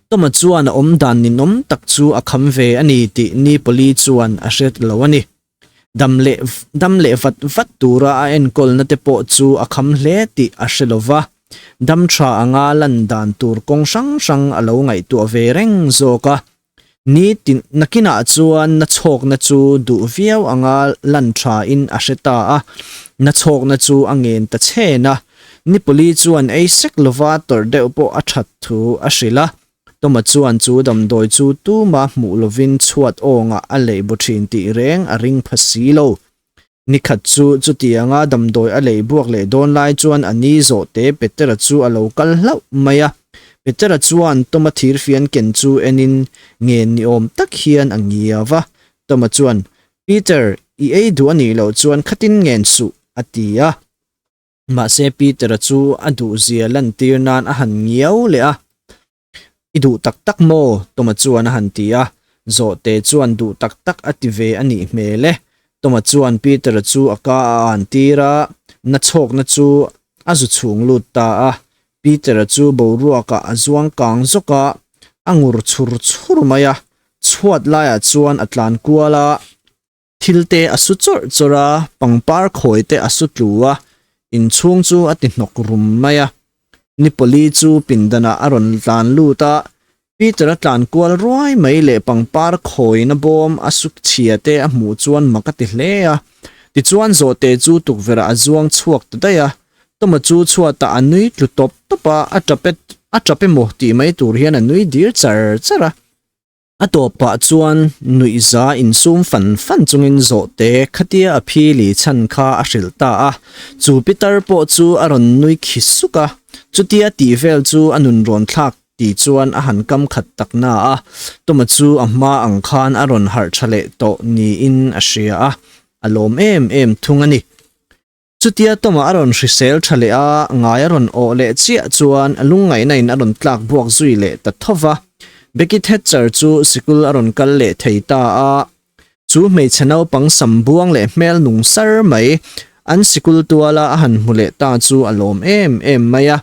Toma chuan a awmdan ninawm tak chu a kham ve a ni tih ni pali chuan a hre lo a ni. Dam leh dam leh vat vat tura a enkawlna te pawh chu a kham hle tih a hre lo va, dam tha anga lan dan tur kawng hrang hrang a lo ngaihtuah ve reng zawk a. Ni tin nakinah chuan na chhawkna chu duh viau anga lan tha in a hre ta a, na chhawkna chu a ngen ta chhen a. Nipoli chuan ei sek lova tawrh deuh pawh a that thu a hrilh a. Toma chuan chu damdawi chu tuma hmuh lovin chhuat awngah a lei baw thin tih reng a ring pha si lo. Nikhat chu chutianga damdawi a lei buak leh dawn lai chuan a ni zawhte Petera chu a lo kal hlauh mai a. Petera chuan Toma thirfian ken chu enin ngen ni awm tak hian a ngiau va. Toma chuan, Peter, i ei duh a nih loh chuan khatin ngen suh, a ti a. Mahse Peter-a chu a duhzia lantir nan a han ngiau leh a. I duh tak tak maw? Toma chuan a han ti a. Zawhte chuan duh tak tak a ti ve a nih hmel e. Toma chuan Peter-a chu a ka a an tir a, na chhawkna chu a zu chhung lut ta a. Peter-a chu boruakah a zuang kang zawk a, a ngur chhur chhur mai a. Chhuat laiah chuan a tlan kual a. Thil te a su chawrh chawrh a, pangpar khawi te a su tlu a, inchhung chu a ti hnawk rum mai a. Nipoli chu pindanah a rawn tlan lut a, Peter a tlan kual ruai mai leh pangpar khawina bawm a su chhia te a hmuh chuan mak a ti hle a. Tichuan zawhte chu tukverhah a zuang chhuak ta daih a, Toma chu chhuatah a nui tlu tawp tawp a, a tap e a tap emaw tih mai tur hian a nui dir char char a. A tawpah chuan nuihza insum fan fan chungin zawhte khatia a phili chhan kha a hrilh ta a, chu pitar pawh chu a rawn nui khi suk a, chutia tih vel chu a nun rawn thlak ti chuan a han kam khat tak na a, Toma chu a hma ang khan a rawn harh tha leh tawh niin a hria a, a lawm em em thung a ni. Chutia Toma a rawn hrisel tha leh a, ngai a rawn awh leh chiah chuan a lungngaihna in a rawn tlak buak zui leh ta tho va. Becky Thatcher chu sikul a rawn kal leh thei ta a. Chu hmeichhe naupang sam buang leh hmel nung sar mai an sikul tuala a han hmu leh ta chu a lawm em em mai a.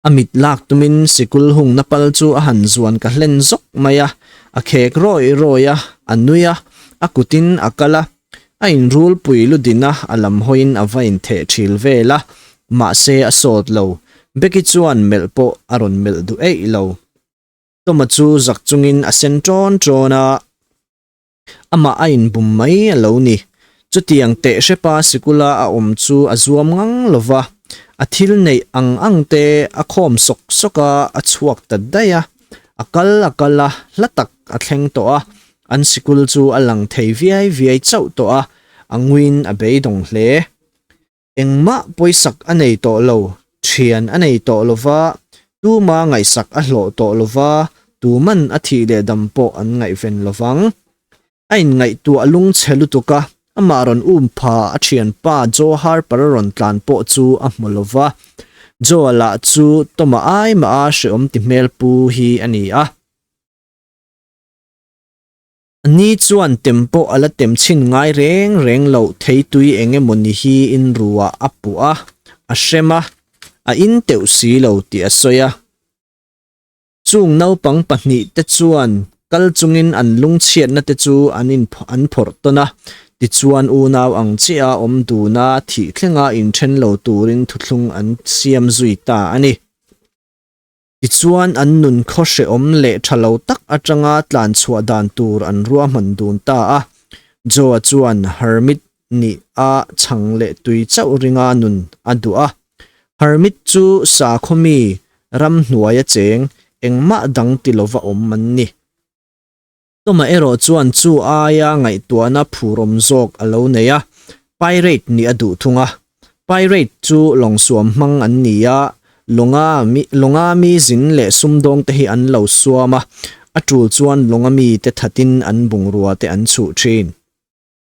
A mit lak tumin sikul hungna pal chu a han zuan ka hlen zawk mai a, a khek rawih rawih a, a nui a, a kutin a kal a, a inrulpui ludin a, a lam hawiin a va intheh thil vel a, mahse a sawt lo, Becky chuan melh pawh a rawn melh duh eih lo. Toma chu zak chungin a sen ṭawn ṭawn a. Amah a inbum mai a lo ni. Chutiang teh hrepa sikula a awm chu a zuam ngang lo va, a thil neih ang ang te a khawm sawk sawk a, a chhuak ta daih a. A kal a kal a, hla tak a thleng tawh a, an sikul chu a lang thei viai viai chauh tawh a, a nguiin a beidawng hle. Engmah pawisak a nei tawh lo, thian a nei tawh lo va, tuma ngaihsak a hlawh tawh lo va, tuman a thih leh dam pawh an ngaihven lo vang. A inngaihtuah lungchhe lutuk a, amah rawn um pha a thianpa Joe Harper a rawn tlan pawh chu a hmu lo va. Joe-a lah chu Tom-a ai mah a hrehawm ti hmel pu hi a ni a. Ni chuan tem pawh a la tem chhin ngai reng reng loh theitui eng emaw ni hi inruah a puh a, a hrem a, a in teuh si lo tih a sawi a. Chung naupang pahnihte chuan kal chungin an lungchhiatna te chu an in an phawrh tawn a, tichuan unau ang chiah a awm dun a, thih thlenga inthen lo turin thuthlung an siam zui ta a ni. Tichuan an nun khaw hrehawm leh tha lo tak atanga tlan chhuah dan tur an ruahman dun ta a. Joe-a chuan hermit nih a chhang leh tui chauh ringa nun a duh a. Hermit chu sakhaw mi, ramhnuaia cheng, engmah dang ti lova awm an ni. Toma erawh chuan chu aia ngaihtuahna phurawm zawk a lo nei a, pirate nih a duh thung a. Pirate chu lawng suam hmang an ni a, lawnga mi lawnga mi zin leh sumdawng te hi an lo suam a, a tul chuan lawnga mi te thatin an bungrua te an chhuh thin.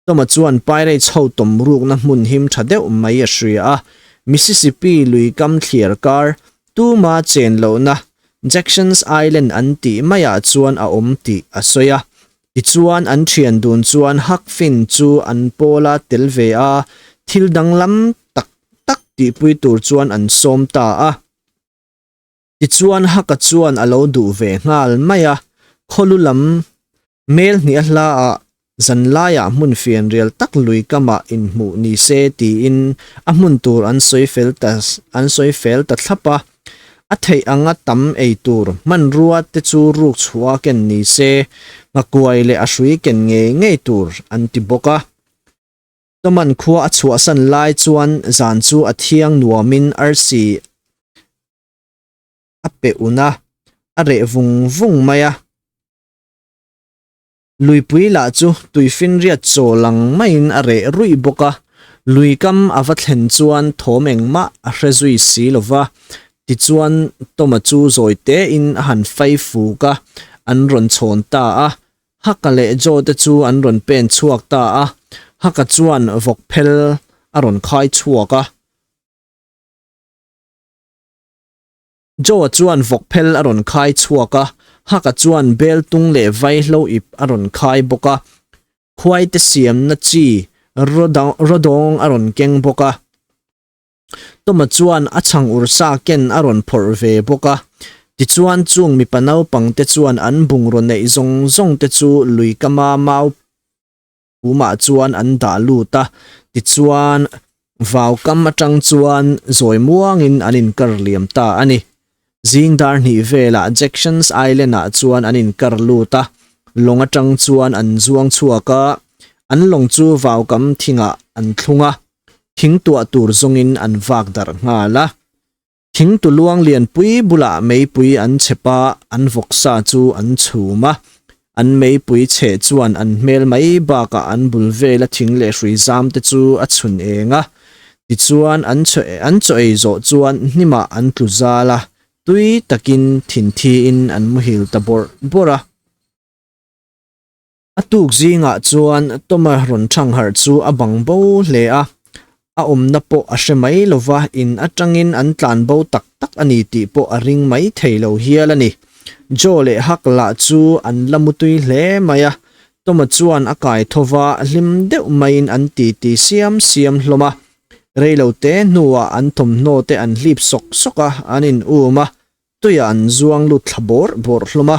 Toma chuan Pirates ho tawm rukna hmun him tha deuh mai a hria a, Mississippi lui kam thliar kar, tuma chen lohna Jackson's Island an tih maiah chuan a awm tih a sawi a. Tichuan an thian dun chuan Huck Finn chu an pawla tel ve a, thil danglam tak tak tihpui tur chuan an sawm ta a. Tichuan Haka chuan a lo duh ve nghal mai a, khawlu lam mel hnih a hla ah zanlaiah hmun fianrial tak lui kamah inhmuh ni se tiin a hmun tur an sawi fel ta an sawi fel ta thlap a. A theih anga tam ei tur hmanrua te chu ruk chhuah a ken ni se, nghakuai leh a hrui ken ngei ngei tur an ti bawk a. Toman khua a chhuahsan lai chuan zan chu a thiang nuamin arsi a pe un a, a reh vung vung mai a. Luipui lah chu tuifinriat chaw lang maiin a reh ruih bawk a, lui kam a va thlen chuan thawm engmah a hre zui si lo va. Tichuan Toma chu zawi tein a han fai fuk a, an rawn chhawn ta a. Haka leh Joe te chu an rawn pen chhuak ta a, Haka chuan vawk phel a rawn khai chhuak a. Joe-a chuan vawk phel a rawn khai chhuak a, Haka chuan bel tung leh vaihlo ip a rawn khai bawk a, khuaite siamna chi rawdawng a rawn keng bawk a. Toma chuan a chhang ursa ken a rawn phawrh ve bawk a. Tichuan chung mipa naupangte chuan an bungraw neih zawng zawngte chu lui kama mau Pumah chuan an dah lut a, tichuan vau kam atang chuan zawi muangin an inkar liam ta a ni. Zing dar hnih velah Jackson's Island-ah chuan an inkar lut a, lawng atang chuan an zuang chhuak a, an lawng chu vau kam thingah an thlung a, thing tuah tur zawngin an vak darh nghal a. Thingtu luang lianpui bulah meipui an chhep a, an vawksa chu an chhum a. An meipui chheh chuan an hmel mai bakah an bul vela thing leh hrui zam te chu a chhun eng a. Tichuan an an chaw ei zawh chuan hnimah an tlu zal a, tui takin thinthiin an muhil ta bawrh bawrh a. A tuk zingah chuan Toma rawn thangharh chu a bang bo hle a, a awmna pawh a hre mai lo va, in atangin an tlan bo tak tak a ni tih pawh a ring mai thei lo hial a ni. Joe leh Huck lah chu an la mutui hle mai a, Toma chuan a kai tho va, hlim deuh maiin an titi siam siam hlawm a. Reilote hnuah an thawmhnaw te an hlip sawk sawk a, an in um a, tuiah an zuang lut thla bawrh bawrh hlawm a.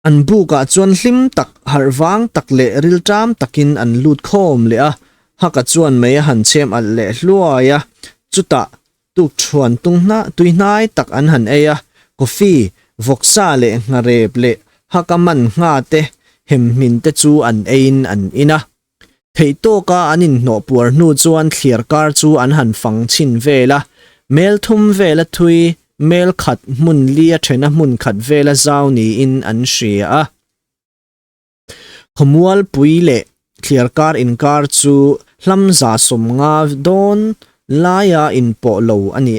An bukah chuan hlim tak, harh vang tak leh rilṭam takin an lut khawm leh a, Haka chuan mei a han chhem alh leh hluai a, chutah tukṭhuan tuihnai tak an han ei a, coffee, vawksa leh ngharep leh Haka man ngha te hemhmin te chu an eiin an in a. Theih tawka an inhnawh puar hnu chuan thliar kar chu an han fang chhin vel a, mel thum vela thui, mel khat hmun li a thena hmun khat vela zau niin an hria a. Khawmualpui leh thliar kar inkar chu hlamza sawmnga dawn laia inpawh lo a ni.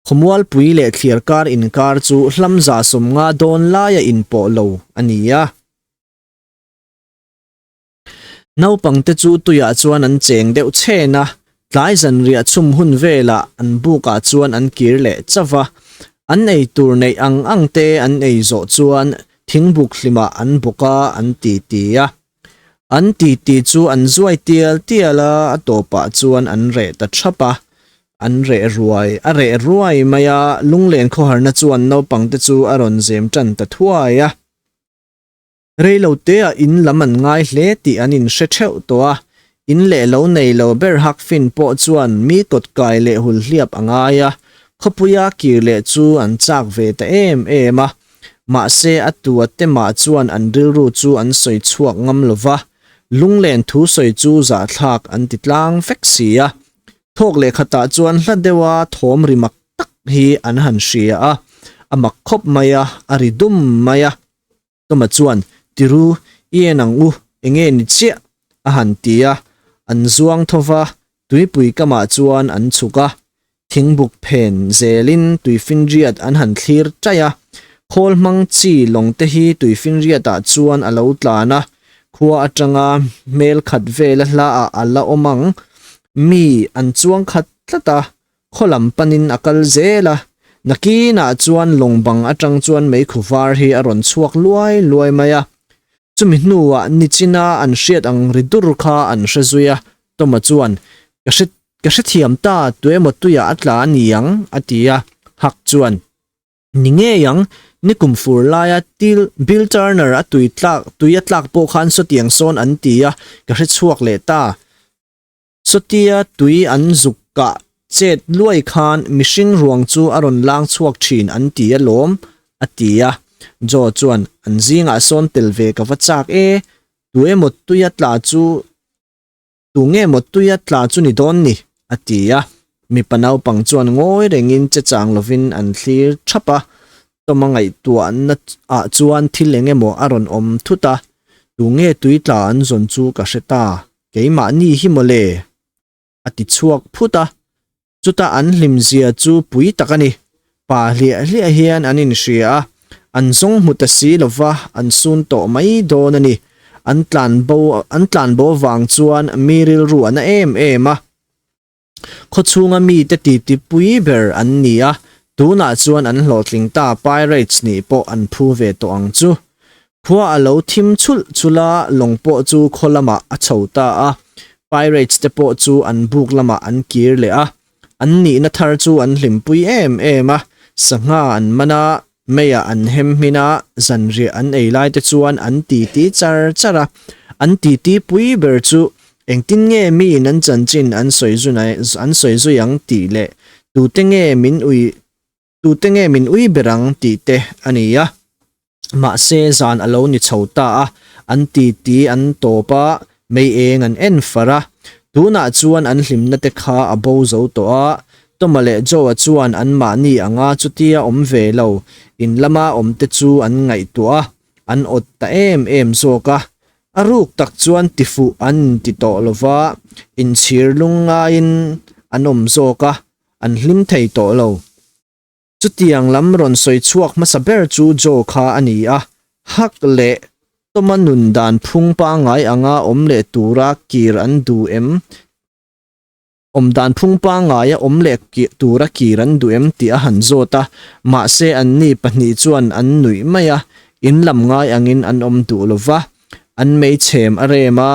Khawmualpui leh thliar kar inkar chu hlamza sawmnga dawn laia inpawh lo a ni a. Naupangte chu tuiah chuan an cheng deuh chhen a, tlai zanriah chhum hun velah an bukah chuan an kir leh chauh va. An ei tur neih ang ang te an ei zawh chuan thingbuk hlimah an bawk a, an titi a. An titi chu an zuai tial tial a, a tawpah chuan an reh ta thap a. An reh ruai a reh ruai mai a, lunglen khawharna chuan naupangte chu a rawn zem tan ta thuai a. Reiloteah in lam an ngai hle tih an inhre theuh tawh a, in leh lo nei lo ber Hak Fin pawh chuan mi kawt kai leh hul hliap a ngai a, khawpuia kir leh chu an chak ve ta em em a. Mahse a tua te mah chuan an rilru chu an sawi chhuak ngam lo va, lunglen thu sawi chu zahthlak an ti tlang vek si a. Thawk leh khatah chuan hla deuha thawm ri mak tak hi an han hria a, a mak khawp mai a, a ri dum mai a. Toma chuan, Tiru, i en ang u, enge ni chiah? a han ti a, an zuang tho va, tuipui kamah chuan an chhuk a. Thingbuk phen zelin tuifinriat an han thlir chaih a, khawl hmang chi lawng te hi tuifinriatah chuan a lo tlan a, khua atanga hmel khat vela hlaah a la awm ang, mi an chuang khat tlat a, Khaw lam panin a kal zel a, nakinah chuan lawng bang atang chuan meikhu var hi a rawn chhuak luai luai mai a. Chumi hnuah nichina an hriat ang ri dur kha an hre zui a, Toma chuan, Ka hre ka hrethiam ta, tuemaw tuiah a tla a ni ang, a ti a, Huck chuan, Ni ngei ang, nikum fur laia Til Bill Turner a tui tlak tui a tlak pawh khan sawtiang sawn an ti a, ka hre chhuak leh ta. Sawtia tui an zuk kah chet luai khan mihring ruang chu a rawn lang chhuak thin an ti alawm, a ti a. Joe chuan, An zingah sawn tel ve ka va chak e, tu emaw tuia tla chu Tu nge maw tuia tla chu ni dawn ni? a ti a. Mipa naupang chuan ngawi rengin che chang lovin an thlir thap a. Tawma ngaihtuahna ah chuan thil eng emaw a rawn awm thut a, Tu nge tui tla an zawn chu ka hre ta, keimahni hi maw le? a ti chhuak phut a. Chuta an hlimzia chu pui tak a ni. Pa hliah hliah hian an inhria a, an zawng hmu ta si lova an sun tawh mai dawn a ni. An tlan bo an tlan bo vang chuan mi rilru a na em em a. Khawchhunga mite titi pui ber an ni a, tunah chuan an hlawhtling ta Pirates nih pawh an phu ve tawh ang chu. Khua a lo thim chhulh chhulh a, lawng pawh chu khaw lamah a chho ta a. Pirates te pawh chu an buk lamah an kir leh a. An nihna thar chu an hlimpui em em a, sangha an man a, meiah an hem hmin a, zanriah an ei lai te chuan an titi char char a. An titi pui ber chu engtin nge miin an chanchin an sawi an sawi zui ang tih leh tute nge min ui Tute nge min ui ber ang tih te a ni a. Mahse zan a lo ni chho ta a, an titi an tawp a, mei eng an en far a. Tunah chuan an hlimna te kha a bo zo tawh a, Toma leh Joe-a chuan anmahni anga chutia awm ve lo, in lama awm te chu an ngaihtuah a, an awt ta em em zawk a. A ruk tak chuan tifuh an inti tawh lo va, inchhir lungngaiin an awm zawk a. An hlim thei tawh lo. Chutiang lam rawn sawi chhuak hmasa ber chu Joe kha a ni a, Huck leh Toma nun dan phung pangngai anga awm leh tura kir an duh em? Awm dan phung pangngaia awm leh tura kir an duh em tih a han zawt a, mahse anni pahnih chuan an nuih mai a, in lam ngai angin an awm duh lo va, an meichhem a rem a,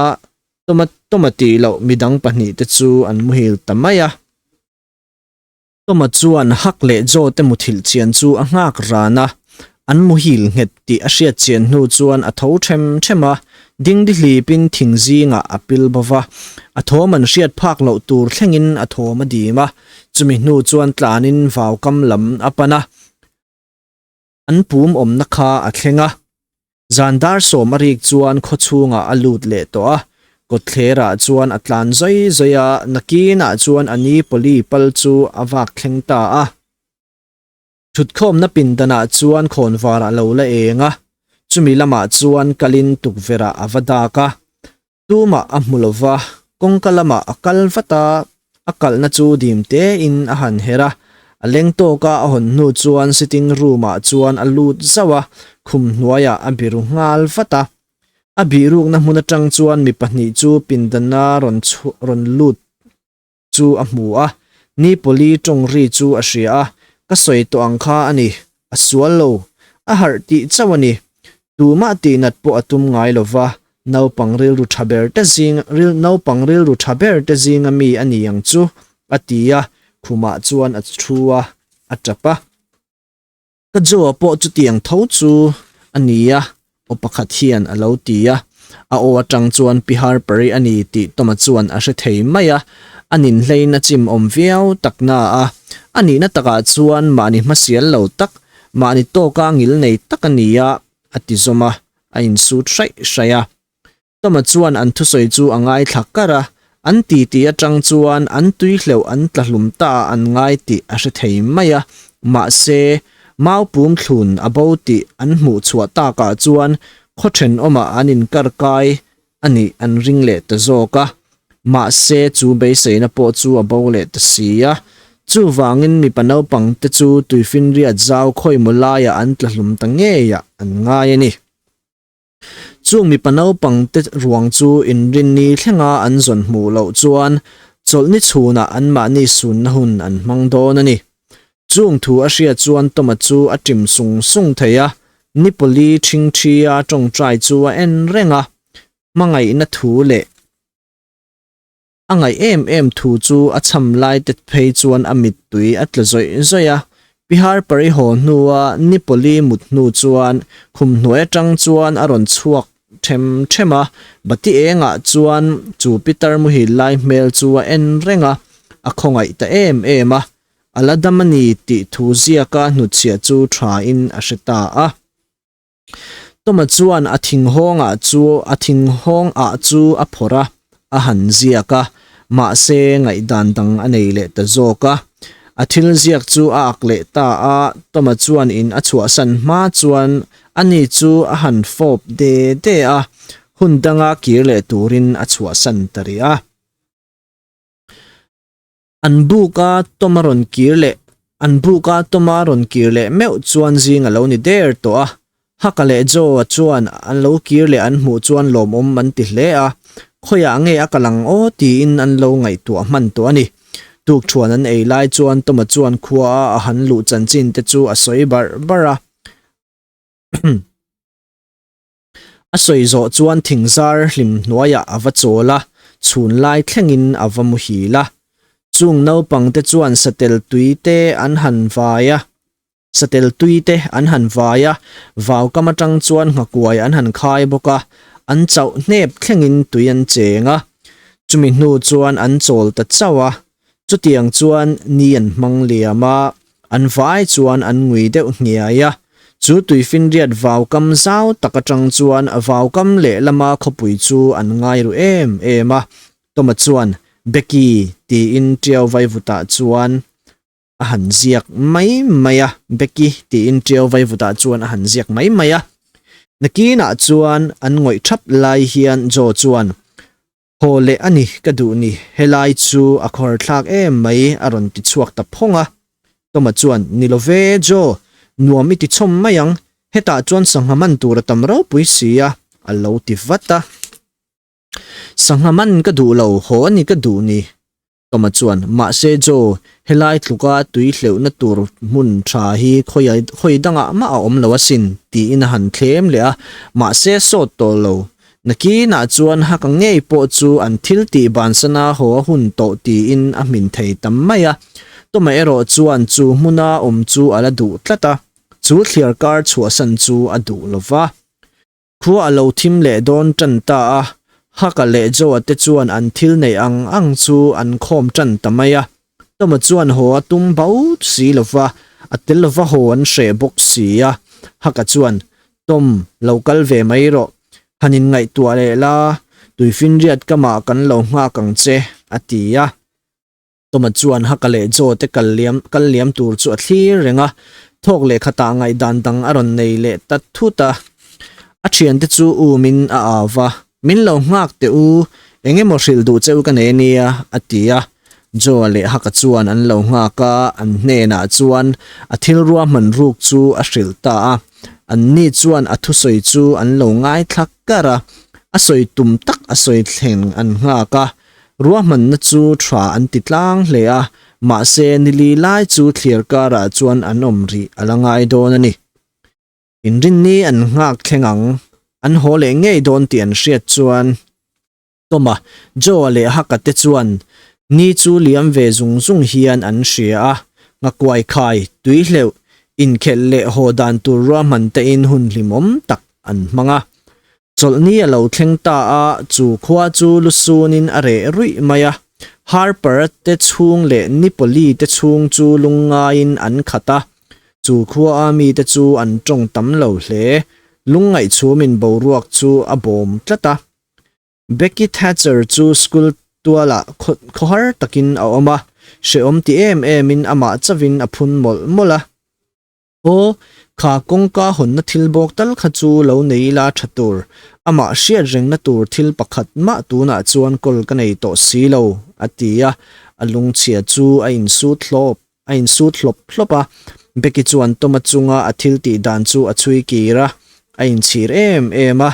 Toma Toma tih loh midang pahnih te chu an muhil ta mai a. Toma chuan Hak leh Joe te muthilh chian chu a nghak ran a, an muhil nghet tih a hriat chian hnu chuan a tho them them a, dingdi hlipin thing zingah a pil bo va, a thawm an hriat phak loh tur thlengin a thawm a dim a, chumi hnu chuan tlanin vaukam lam a pan a. An pum awmna kha a thleng a, zan dar sawm a rik chuan khaw chhungah a lut leh tawh a, kawtthlerah chuan a tlan zawi zawi a, nakinah chuan a ni Polly pal chu a vak thleng ta a. Thutkhawmna pindanah chuan khawnvar a lo la eng a, chumi lamah chuan kalin tukverhah a va dak a, Tumah a hmu lo va, kawngka lamah a kal vat a, a kalhna chu dim tein a han her a. A leng tawka a hawn hnu chuan sitting room-ah chuan a lut zauh a, khum hnuaiah a biru nghal vat a. A bihrukna hmun atang chuan mi pahnih chu pindana rawn rawn lut chu a hmu a, ni pali tawng ri chu a hria a, ka sawi tawh ang kha a ni, a sual lo, a harh tih chauh a ni. Tumah tihnat pawh a tum ngai lo va, naupang rilru tha ber te zing ril naupang rilru tha ber te zinga mi a ni ang chu, a ti a, khumah chuan a thu a, a tap a. Ka Joe-a pawh chutiang tho chu a ni a, aw pakhat hian a lo ti a. A aw atang chuan Pi Harper-i a ni tih Toma chuan a hre thei mai a, a ninhleiin a chim awm viau tak na a. A nihna takah chuan mahni hmasial lo tak, mahni tawka ngil nei tak a ni a, a ti zawm a, a insut hraih hraih a. Toma chuan an thusawi chu a ngaithla kar a, an titi atang chuan an tui hleuh an tla hlum ta ah an ngai tih a hre thei mai a, mahse, mau pum thlun a bo tih an hmuh chhuah takah chuan khaw thenawmah an inkar kai a nih an ring leh ta zawk a, mahse chu beiseina pawh chu a bo leh ta si a, chuvangin mipa naupang te chu tuifinriat zau khawimaw laiah an tla hlum ta ngeiah an ngai a ni. Chung mipa naupang te ruang chu inrinni thlenga an zawn hmuh loh chuan chawlhni chhunah anmahni sunna hun an hmang dawn a ni. Chung thu a hriat chuan Toma chu a ṭim sung sung thei a, ni pali ṭhingṭhia ṭawngṭai chu a en reng a, hmangaihna thu leh A ngaih em em thu chu a cham lai te phei chuan a mittui a tla zawih zawih a. Pi Harper-i haw hnua ni pali mut hnu chuan khum hnuai atang chuan a rawn chhuak them them a, bati engah chuan chu Peter muhil lai hmel chu a en reng a. A khawngaih ta em em a, a la dam a ni tih thu ziaka hnutchhiah chu thain a hre ta a. Toma chuan a thinghawngah chu a thinghawng ah chu a phawrh a, a han ziak a, mahse ngaihdan dang a nei leh ta zawk a. A thil ziak chu a ak leh ta a, Toma chuan in a chhuahsan hma chuan ani chu a han fawp de de a, hun danga kir leh turin a chhuahsan ta rih a. An buka Tom a rawn kir leh An buka Tom a rawn kir leh meuh chuan zing a lo ni der tawh a. Haka leh Joe-a chuan an lo kir leh an hmuh chuan lawmawm an ti hle a, khawiah nge a kal ang aw tiin an lo ngaihtuah hman tawh a ni. Tukṭhuan an ei lai chuan Tom-a chuan khua a a han luh chanchin te chu a sawi barh barh a. A sawi zawh chuan thingzar hlim hnuaiah a va chawl a, chhun lai thlengin a va muhil a. Chung naupang te chuan satel tui te an han vai a, satel tui te an han vai a, vaukam atang chuan nghakuai an han khai bawk a, an chauh hnep thlengin tui an cheng a. Chumi hnu chuan an chawl ta chauh a, Chutiang chuan ni an hmang liam a, an vai chuan an ngui deuh hniai a. Chu tuifinriat vaukam zau tak atang chuan vaukam lehlama khawpui chu an ngai ru em em a. Toma chuan, Becky, tiin Tiau vaivutah chuan a han ziak mai mai a. Becky, tiin Tiau vaivutah chuan a han ziak mai mai a. Nakinah chuan an ngawih thap lai hian Joe chuan, Haw leh a ni ka duh ni, helai chu a khawr thlak em mai a rawn ti chhuak ta phawng a. Toma chuan, Ni lo ve Joe, nuam i ti chhawm mai ang, hetah chuan sangha man tur a tam ropui si a, a lo ti vat a. Sangha man ka duh lo, haw a ni ka duh ni, Toma chuan, Mahse Joe, helai tluka tui hleuhna tur hmun tha hi khawi dangah mah a awm lo asin, tiin a han thlem leh a, mahse sawt tawh lo. Nakinah chuan haka ngei pawh chu an thil tih bansana haw a hun tawh tiin a hmin thei ta mai a. Toma erawh chuan chu hmuna awm chu a la duh tlat a, chu thliar kar chhuahsan chu a duh lo va. Khua a lo thim leh dawn tan ta a, Haka leh Joa te chuan an thil neih ang ang chu an khawm tan ta mai a. Toma chuan haw a tum bau si lo va, a tel lova haw an hreh bawk si a. Haka chuan, Tom, lo kal ve mai rawh. Han inngaihtuah leh la, tuifinriat kamah kan lo nghak ang che, a ti a. Toma chuan Haka leh Joe te kal liam kal liam tur chu a thlir reng a, thawk leh khatah ngaihdan dang a rawn nei leh ta thut a. A thiante chu umin a au va, Min lo nghak teh u, eng emaw hrilh duh cheu ka nei ania, a ti a. Joe-a leh Haka chuan an lo nghak a, an hnenah chuan a thil ruahman ruk chu a hrilh ta a. Anni chuan a thusawi chu an lo ngaithla kar a, a sawi tum tak a sawi thleng an nghak a. Ruahmanna chu tha an ti tlang hle a, mahse nili lai chu thliar karah chuan an awm rih a la ngai dawn a ni. Inrinni an nghak thleng ang, an haw leh ngei dawn tih an hriat chuan Toma, Joe-a leh Haka te chuan ni chu liam ve zung zung hian an hria a, nghakuai khai, tui hleuh, inkhelh leh haw dan tur ruahman tein hun hlimawm tak an hmang a. Chawlhni a lo thleng ta a, chu khua chu lusunin a reh ruih mai a. Harper-a te chhung leh Nipoli te chhung chu lungngaiin an khat a, chu khua-a mite chu an tawng tam lo hle. Lungngaihchhumin boruak chu a bawm tlat a. Becky Thatcher chu school tualah khawhar takin a awm a, hrehawm ti em emin amah chauhin a phun mawlh mawlh a. Aw, kha kawngka hawnna thil bawk tal kha chu lo nei ila tha tur. Amah hriat rengna tur thil pakhat mah tunah chuan kawl ka nei tawh si lo, a ti a. A lungchhia chu a insut hlawp a insut hlawp hlawp a. Becky chuan Toma chunga a thil tih dan chu a chhui kir a, a inchhir em em a.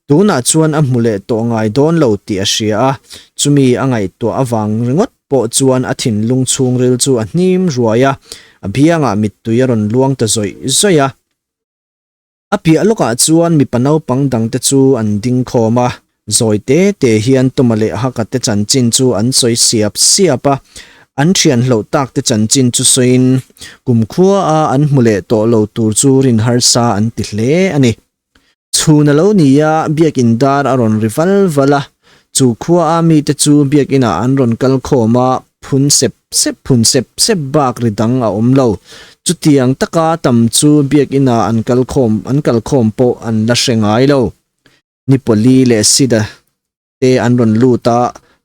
Tunah chuan a hmu leh tawh ngai dawn lo tih a hria a, chumi a ngaihtuah avang ringawt pawh chuan a thinlung chhungril chu a hnim ruai a, a biangah mittui a rawn luang ta zawih zawih a. A piah lawkah chuan mipa naupang dangte chu an ding khawm a, zawi te te hian Toma leh Haka te chanchin chu an sawi siap siap a, an thian hloh tak te chanchin chu sawiin kumkhua a an hmu leh tawh lo tur chu rin harsa an ti hle a ni. Chhun a lo ni a, biakin dar a rawn ri val val a. Chu khua a mite chu biakinah an rawn kal khawm a. phun sep sep phun sep sep bak ri dang a awm lo. Chutiang taka tam chu biakina an kalkhawm an kalkhawm pawh an la hre ngai lo. Ni pali leh Sid-a te an rawn lut a,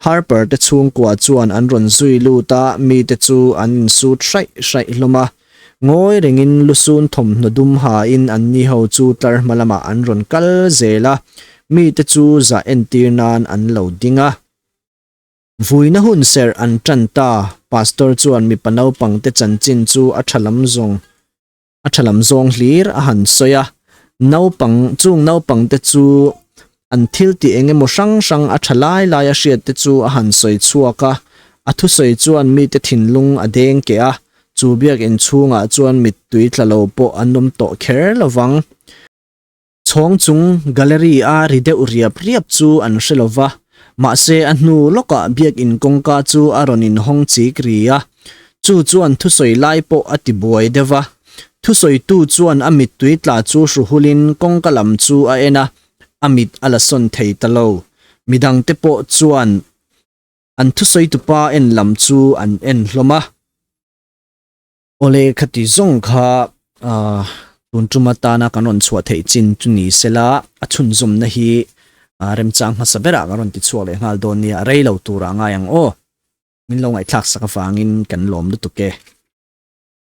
Harper te chhungkua chuan an rawn zui lut a, mite chu an insut hraih hraih hlawm a. Ngawi rengin lusun thawmhnaw dum hain anni ho chu tlar hma lamah an rawn kal zel a, mite chu zah entir nan an lo ding a. Vuina hun serh an tan ta, Pastor chuan mipa naupangte chanchin chu a tha lam zawng a tha lam zawng hlir a han sawi a, naupang chung naupang te chu an thil tih eng emaw hrang hrang a tha lai lai a hriat te chu a han sawi chhuak a, a thusawi chuan mite thinlung a deng keh a, chu biakinn chhungah chuan mittui tla lo pawh an awm tawh kher lo vang. Chhawng chung gallery a ri deuh riap riap chu an hre lo va, mahse a hnu lawkah biakinn kawngka chu a rawn inhawng chik ri a, chu chuan thusawi lai pawh a ti buai deuh va. Thusawitu chuan a mittui tla chu hruhulin kawngka lam chu a en a, a mit a la sawn thei ta lo. Midangte pawh chuan an thusawitupa en lam chu an en hlawm a. Awle khati zawng kha tun tum atana kan rawn chhuah theih chin chu ni sela a chhunzawmna hi remchang hmasa berah kan rawn ti chhuak leh nghal dawn nia, rei lo turah ngai ang aw. Min lo ngaihthlak sak avangin kan lawm lutuk e.